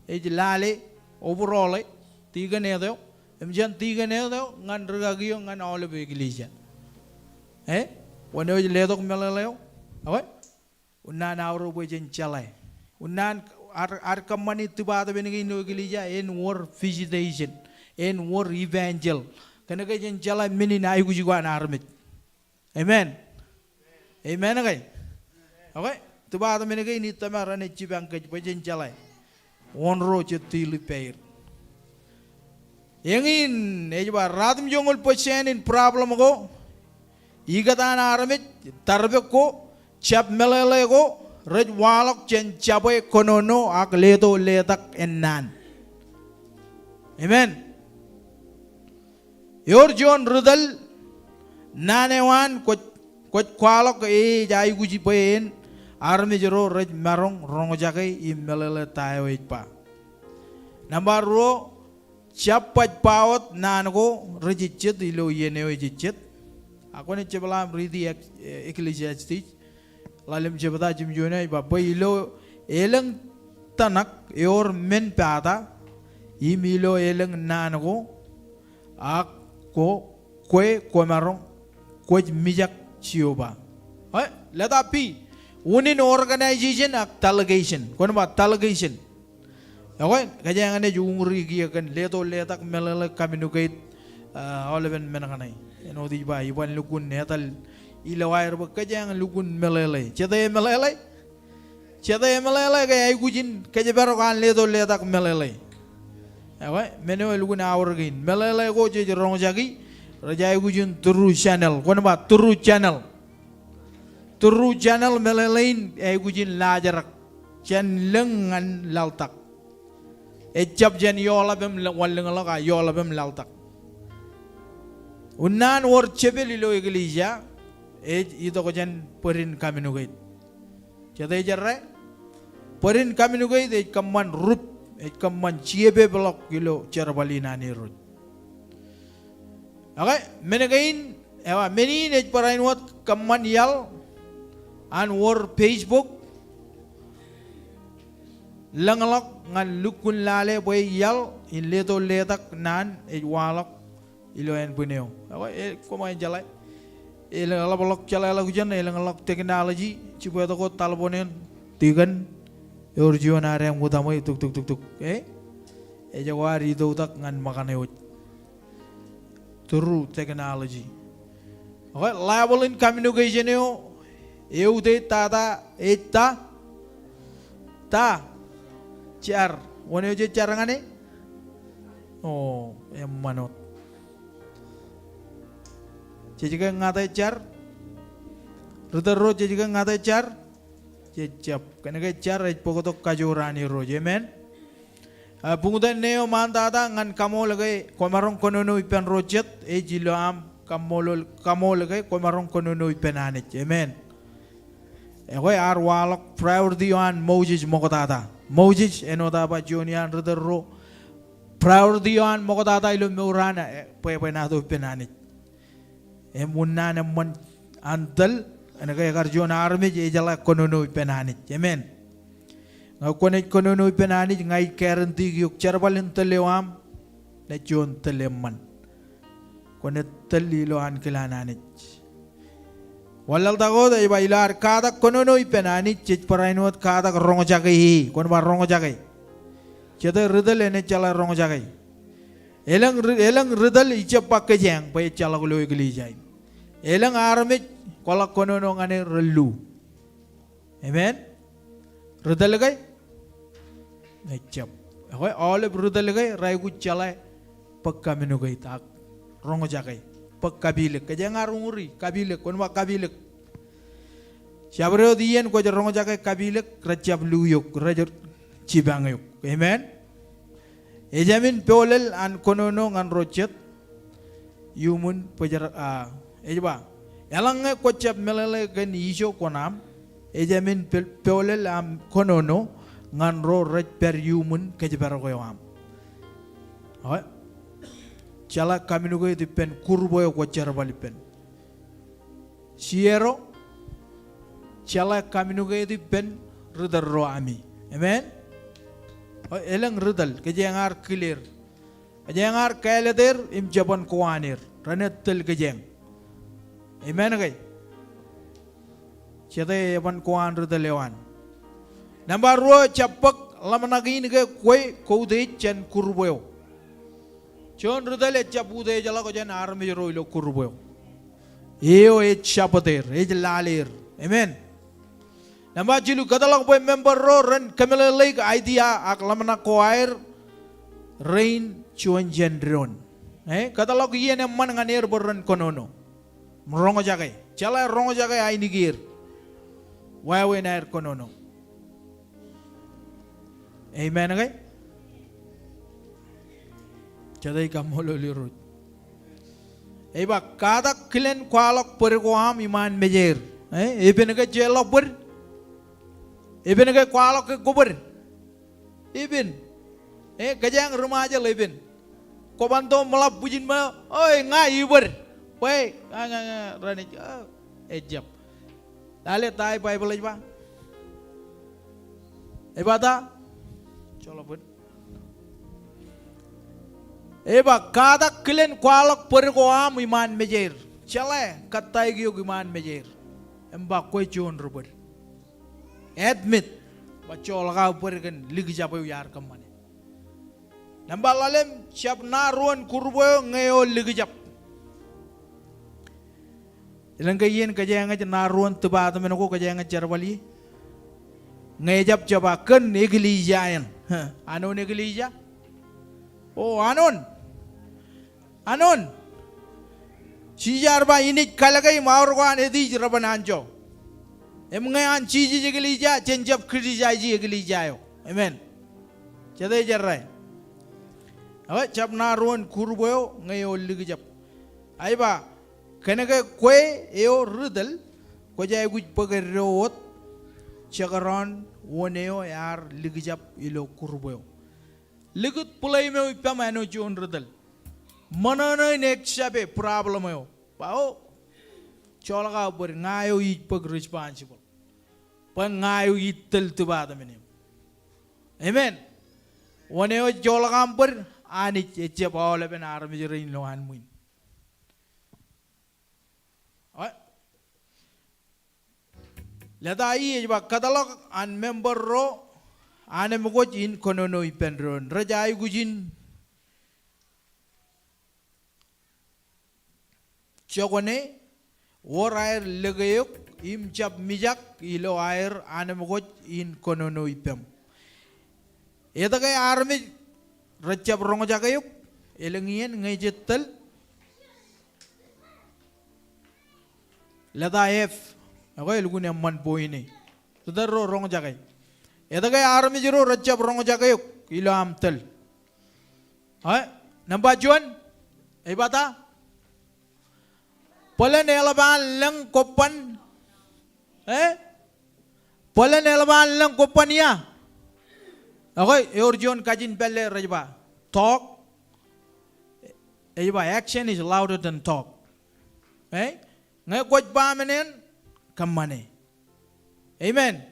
Ej lale overall e tikōn eo. Im jān tikōn eo ñan rikaki eo ñan aolep eklejia. E? Wōn eo ej letok meḷeḷe eo? Ekwe? Unin an aorōk bwe jen jeḷā. Unin an ad, ad kōṃṃani department kein ilo eklejia, en wōr visitation, en wōr evangel. Kōnke jen jeḷā men in aikuj ko an armej. Amen. Amen ke? Ekwe, department kein in tōmak renaaj jipañ kōj bwe jen jeḷā. Wōn ro jej deal ippāer. Eñin ej ba ratimjuonñoul percent in problem ko ikōtaan armej, tarpek ko, jab meḷeḷe ko, rej waḷọk jān jabwe kōnono ak leto letak ennaan. Amen. Ewōr juon ri tōl naan eo an kwōj, kwōj kwaḷọk e ej aikuj bwe en armej ro rej maroñ roñjake im meḷeḷe ta eo ej ba. Nōṃba ruo, jab baj ba wōt naan ko rej ejjet ilo iien eo ej ejjet. Ak kwōnaaj jepḷaak im riiti ek-, e, Ecclesiastes. Ḷalem jebta jimjuon eo ej ba, bwe ilo elōñ tōnak ewōr men pata, im ilo elōñ naan ko, ak ko, kwe kwōmaroñ, kwōj mijak Jeova. E, letter B, unin organization ak delegation. Kwōn ba delegation. Ekwe, kōjeañ naaj uñūri kiiō kōn leto letak meḷeḷe communicate, a, aolepen men kaṇe. Āinwōt ij ba, iban lukkuun etal ilo aer bwe kōjeañ lukkuun meḷeḷe. Jete meḷeḷe? Jete emeḷeḷe ke aikuj in kōjparok an leto letak meḷeḷe? Ekwe, men eo elukkuun aorōk in. Meḷeḷe ko jej roñjaki, rej aikuj in through channel. Kwōn ba through channel. Through channel meḷeḷe in aikuj in laajrak jān lōñ ñan laḷtak. Ejjab jān ioḷap im wanlōñḷọk, a ioḷap im laḷtak. Unin an wōr jepel ilo eklejia, ej itok jān bōd in communicate. Jete ej errā? Bōd in communicate ej kōṃṃan rup, ej kōṃṃan jepel ḷọk ilo jerbal in an Irooj. Ekwe, men kein, ewa, men in ej barāinwōt kōṃṃan iaḷ an wōr Facebook, lōñḷọk ñan lukkuun lale bwe iaḷ in leto letak naan ej waḷọk ilo ānbwin eo. Ekwe, e, koṃ en jeḷā. Elōñ eḷapḷọk jeḷāḷọkjeṇ, elōñḷọk technology, jibwe tok wōt taḷboon eṇ, tikōn, ewōr juon ad eṃ utaṃwe, tuk, tuk, tuk, tuk. E? Ejako ad itoktak ñan ṃōkan eo ej through technology. Ekwe, level in communication eo eutiej tata ej ta? Ta? Jar. Wōn eo jej jar ñan e? O, eṃṃan wōt. Jej ke ñate jar? Ri tōl ro, jej ke ñate jar? Jejjab. Kōnke jar ej bōktok kajoor an Irooj. Amen. A, buñtōn ṇe eo ṃaantata ñan kaṃool ke kwōmaroñ kōnono ippān ro jet, ej ilo aṃ kaṃṃoolol, kaṃool ke kwōmaroñ kōnono ippān Anij. Amen. Ekwe, ear waḷọk priority eo an Moses ṃoktata. Moses, āinwōt aō ba juon iaan ri tōl ro, priority eo an ṃoktata ilo mour eo an, e, bwebwenato ippān Anij. Im unin an eṃṃan an tōl, kōnke ekar juon armej ejeḷā kōnono ippān Anij. Amen. Ñe kwōnaaj kōnono ippān Anij, ña ij guarantee eok jerbal in tōl eo aṃ, naaj juon tōl eṃṃan. Kwōnaaj tōl ilo ankilaan Anij. Wanlaḷtak wōt ej ba ilo ad katak kōnono ippān Anij, jej barāinwōt katak roñjake e. Kwōn ba roñjake. Jete ri tōl enaaj jeḷā roñjake? Elōñ ri, elōñ ri tōl ijjab ba kōjeañ bwe ejjeḷọk ilo eklejia in. Elōñ armej kwaḷọk kōnono ñan er rellu. Amen. Ri tōl ke? Ejjab. Ekwe, aolep ri tōl ke reaikuj jeḷā bōk communicate ak roñjake. Bōk kapilōk. Kōjeañ ar uñūri kapilōk. Kwōn ba kapilōk. Jabdewōt iien kwōj roñjake kapilōk, rejjab lu eok, rej jipañ eok. Amen. Ejāmin peolel an kōnono ñan ro jet iuṃwin bōjrak, a, ej ba, eḷaññe kwōjjab meḷeḷe kōn ijo kuṇaaṃ, ejāmin pel-, peolel aṃ kōnono ñan ro rej pād iuṃwin kōjparok eo aṃ. Ekwe, jeḷā communicate ippān group eo kwōj jerbal ippān. Sierro, jeḷā communicate ippān ri tōl ro ami. Amen. O, elōñ ri tōl, kōjeañ ar kile er. Kōjeañ ar kāālōt er im jeban kowaan er. Renaaj tōl kōjeañ. Amen ke? Jete eban kowaan ri tōl eo an? Nōṃba ruo, jab bōk ḷōmṇak in ke kwe koutiej jān group eo. Juon ri tōl ejjab utiejḷọk jān armej ro ilo group eo. Eo ej jabōt er, ej lale er. Amen. Nōṃba jilu, kōtḷọk bwe member ro ren kōmeḷeḷeik idea ak ḷōmṇak ko aer rein juon jān doon. E, kōtḷọk iien eṃṃan ñan er bwe ren kōnono. Roñjake. Jeḷā roñjake ainikien wāween aer kōnono. Amen ke? Jete ej kaṃṃoolol Irooj? Ej ba, katak kilen kwaḷọk bōd ko aṃ iṃaan mejeir. E, epen ke jeorḷọk bōd? Epen ke kwaḷọk ke kwōbōd? Epen. E, kōjeañ ri Ṃajeḷ epen. Kwō ban to ṃōḷap bwijin ṃō, oi, ña ibōd. Bwe, ña, ña, ña, renaaj, o, ejjab. Lale ta eo Baibōḷ ej ba? Ej ba ta? Joḷọk bōd. Ej ba, katak kilen kwaḷọk bōd ko aṃ iṃaan mejeir. Jeḷā kōttāik eok iṃaan mejeir. Im ba kwe juon ri bōd. Admit. Ba joḷọk aō bōd kōn likjab eo iar kōṃṃane. Nōṃba ḷalem, jab ṇa ruon group eo ñe eo likjab. Elōñ ke iien kōjeañ ej ṇa ruon department ko kōjeañ ej jerbal ie? Ñe ejab jab ba kōn eklejia eṇ. Anon eklejia? O, anon. Anon. Jisōs ear ba inaaj kalōke im aor ko an Hades reban anjọ. Im ñe an Jisōs eklejia, jen jab criticize eklejia eo. Amen. Jete jerā? Eo, jab ṇa ruo in group eo ñe eo likjab. Ej ba, kōnke kwe eo ri tōl, kwōj aikuj bōk eddo wōt jekdọọn wōn eo ear likjab ilo group eo. Likūt blame eo ippaṃ āinwōt juon ri tōl. Ṃōṇōṇō in accept e problem eo. Ba o, joḷọk aō bōd, ña eo ij bōk responsible. Bwe ña eo ij tōl department eo. Amen. Wōn eo ej joḷọk aṃ bōd, Anij ejjab aolepen armej rein ilo an ṃwiin. Eo. Leta E ej ba kōtḷọk an member ro anemkwōj in kōnono ippān doon. Rej aikuj in jokwane wōr aer lōke eok im jab mijak ilo aer anemkwōj in kōnono ippaṃ. Etke armej rejjab roñjake eok? Elōñ iien ñe jej tōl. Leta F. Ekwe, elukkuun eṃṃan point e. Ri tōl ro roñjake. Etke armej ro rejjab roñjake eok ilo aṃ tōl? Eo, nōṃba juon, ej bata? Bōlen eḷap an lōñ kobban, e? Bōlen eḷap an lōñ kobban ia? Ekwe, ewōr juon kajin pālle rej ba, talk. Ej ba, action is louder than talk. E? Ñe kwōj ba men eṇ, kōṃṃane. Amen.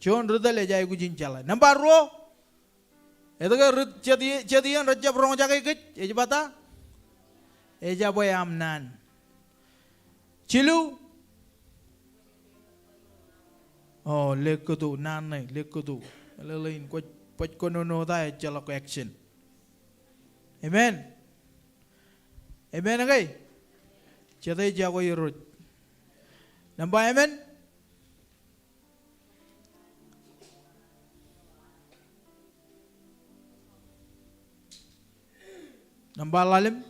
Juon ri tōl ej aikuj in jeḷā. Nōṃba ruo, etke ri-, jet ie-, jet iien rejjab roñjake kōj? Ej bata? Ejabwe aṃ naan. Jilu? O, lekkōto, naan ṇe, lekkōto. Meḷeḷein kwōj, kwōj kōnono ta, ejjeḷọk action. Amen. Amen ke? Jete ej yokwe Irooj. Nōṃba emān? Nōṃba ḷalem?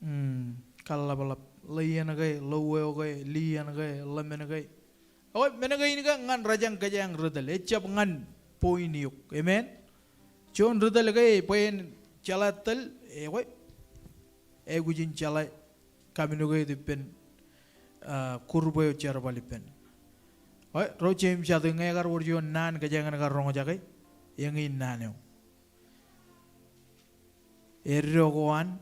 Hmm, kaḷapḷap. Ḷeien ke, ḷeweo ke, lien ke, ḷemān ke. Ekwe, men kein ke ñan rejañ kōjeañ ri tōl. Ejjab ñan point eok. Amen? Juon ri tōl ke bwe en jeḷā tōl, ekwe, aikuj in jeḷā communicate ippān, ah, group eo jerbal ippān. Ekwe, ro Jemes jatū, ñe ekar wōr juon naan kōjeañ en kar roñjake, eñin naan eo. Eddo ko an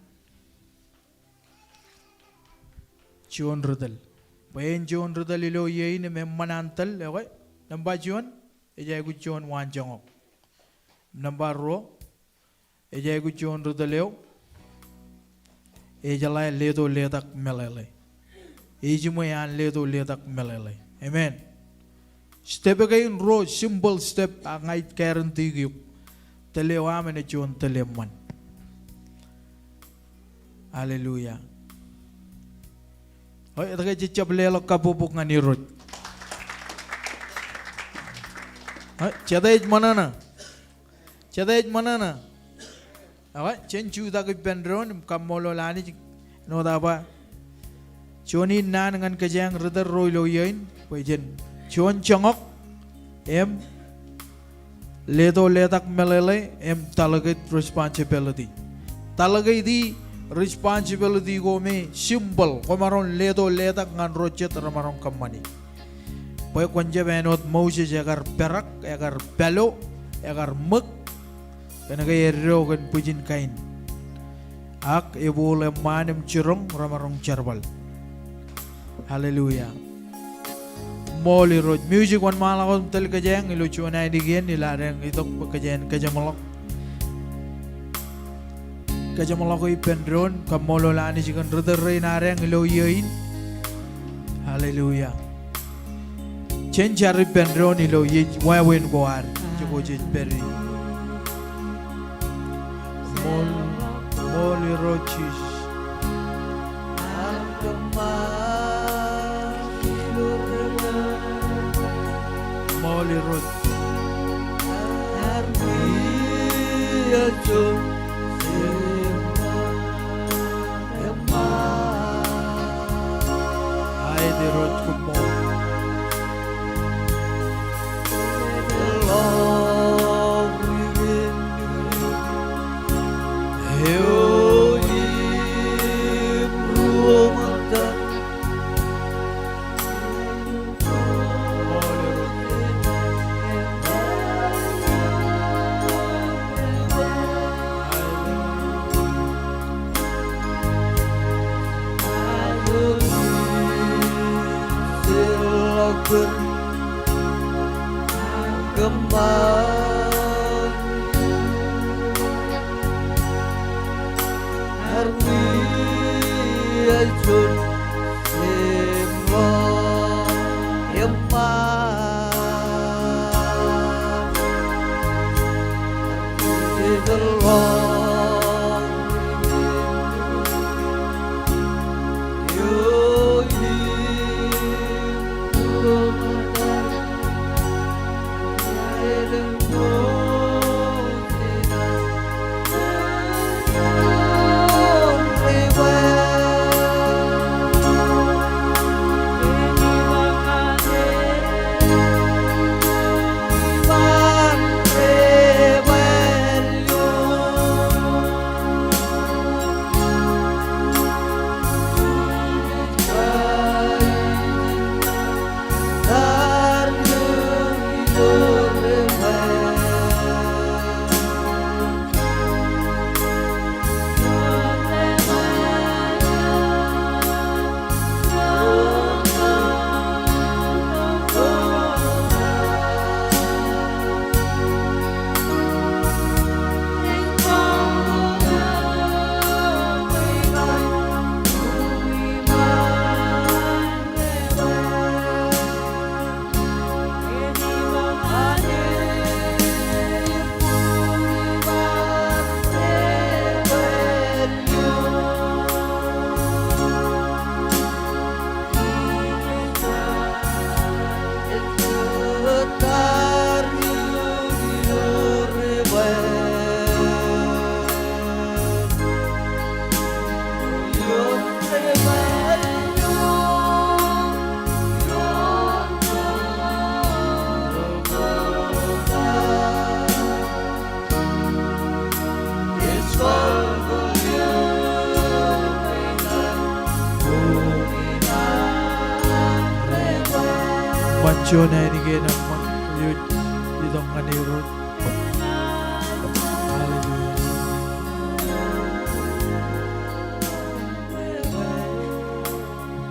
juon ri tōl. Bwe en juon ri tōl ilo iiō in im eṃṃan an tōl, ekwe, nōṃba juon, ej aikuj juon waanjoñak. Nōṃba ruo, ej aikuj juon ri tōl eo ejeḷā leto letak meḷeḷe. Ejiṃwe an leto letak meḷeḷe. Amen. Step kein ruo, simple step, ak ña ij guarantee eok, tōl eo aṃ enaaj juon tōl eṃṃan. Hallelujah. Eo, etke jej jab leḷọk kabbokbok ñan Irooj? Eo, jete ej ṃōṇōṇō? Jete ej ṃōṇōṇō? Ekwe, jen jutak ippān doon im kaṃṃoolol Anij āinwōt aō ba juon in naan ñan kōjeañ ri tōl ro ilo iiō in, bwe jen juon joñak im leto letak meḷeḷe im delegate responsibility. Delegate e responsibility ko me simple, kwōmaroñ leto letak ñan ro jet remaroñ kōṃṃani. Bwe kwōn jab āinwōt Moses, ekar perak, ekar pālo, ekar ṃōk, kōnke eddo kōn bwijin kain. Ak ebooḷ eṃṃaan im jiroñ remaroñ jerbal. Hallelujah. Ṃool Irooj. Music, wōnṃaanḷọk wōt im tōl kōjeañ ilo juon ainikien ilo adeañ itok bwe kōjeañ en kajeṃḷọk. Kajeṃḷọk ippān doon, kaṃṃoolol Anij kōn ri tōl rein adeañ ilo iiō in. Hallelujah. Jen jar ippān doon ilo iej wāween ko ad. Ijoko jej pād ie. Ṃool, ṃool Irooj Jisōs. Irooj. Ear wiajo im ḷọk eṃṃan. Aet Irooj, koṃṃool. Ḷọk ri-wiin eo im ruo ṃōttan. Eṃṃan juon āinwōt eṃṃan eo itok ñan Irooj. Hallelujah.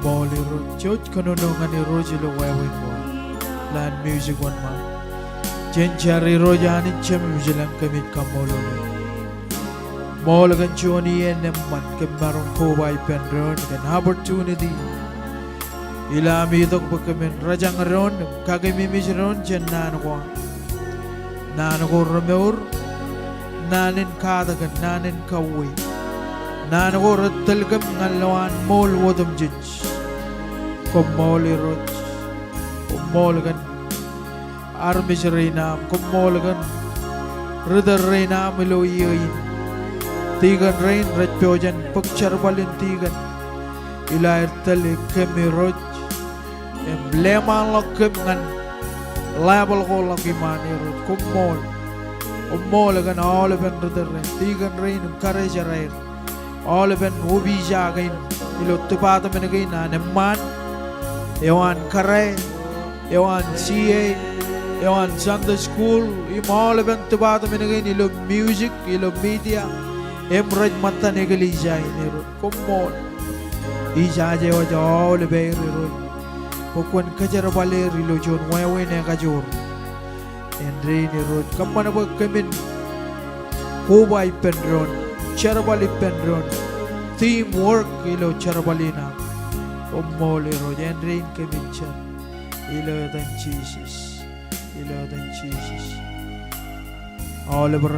Ṃool Irooj, jouj kōnono ñan Irooj ilo wāween ko ad. Lowaan music wōnṃaan. Jen jar. Irooj Anij Jemem ilañ, kōmij kaṃṃoolol eok. Ṃool kōn juon iien eṃṃan kōm maroñ koba ippān doon kōn opportunity ilo ami itok bwe kōmin rōjañ doon im kakememej doon jān naan ko an. Naan ko remour, naan in katak, naan in kauwe. Naan ko rej tōl kōm ñan lowaan ṃool otemjej. Koṃṃool Irooj. Koṃṃool kōn armej rein aṃ, koṃṃool kōn ri-tōl rein aṃ ilo iiō in. Tikōn rein rej pojak in bōk jerbal in tikōn ilo aer tōl kōm Irooj im leṃaanḷọk kōm ñan level ko ḷọk iṃaan Irooj. Koṃṃool. Koṃṃool kōn aolepen ri-tōl rein, tikōn rein im karijeraer. Aolepen opija kein ilo department kein an eṃṃaan, eo an kōrā, eo an C A, eo an Sunday school, im aolepen department kein ilo music, ilo media, im rej ṃōttan eklejia in Irooj. Koṃṃool. Ij aje wōj aolepāer Irooj bwe kwōn kōjerbal er ilo juon wāween ekajoor. Āindein Irooj, kōṃṃan bwe kōmin koba ippān doon, jerbal ippān doon, team work ilo jerbal in aṃ. Koṃṃool Irooj, āindein kōmin jar. Ilo etan Jisōs. Ilo etan Jisōs. Aolep ro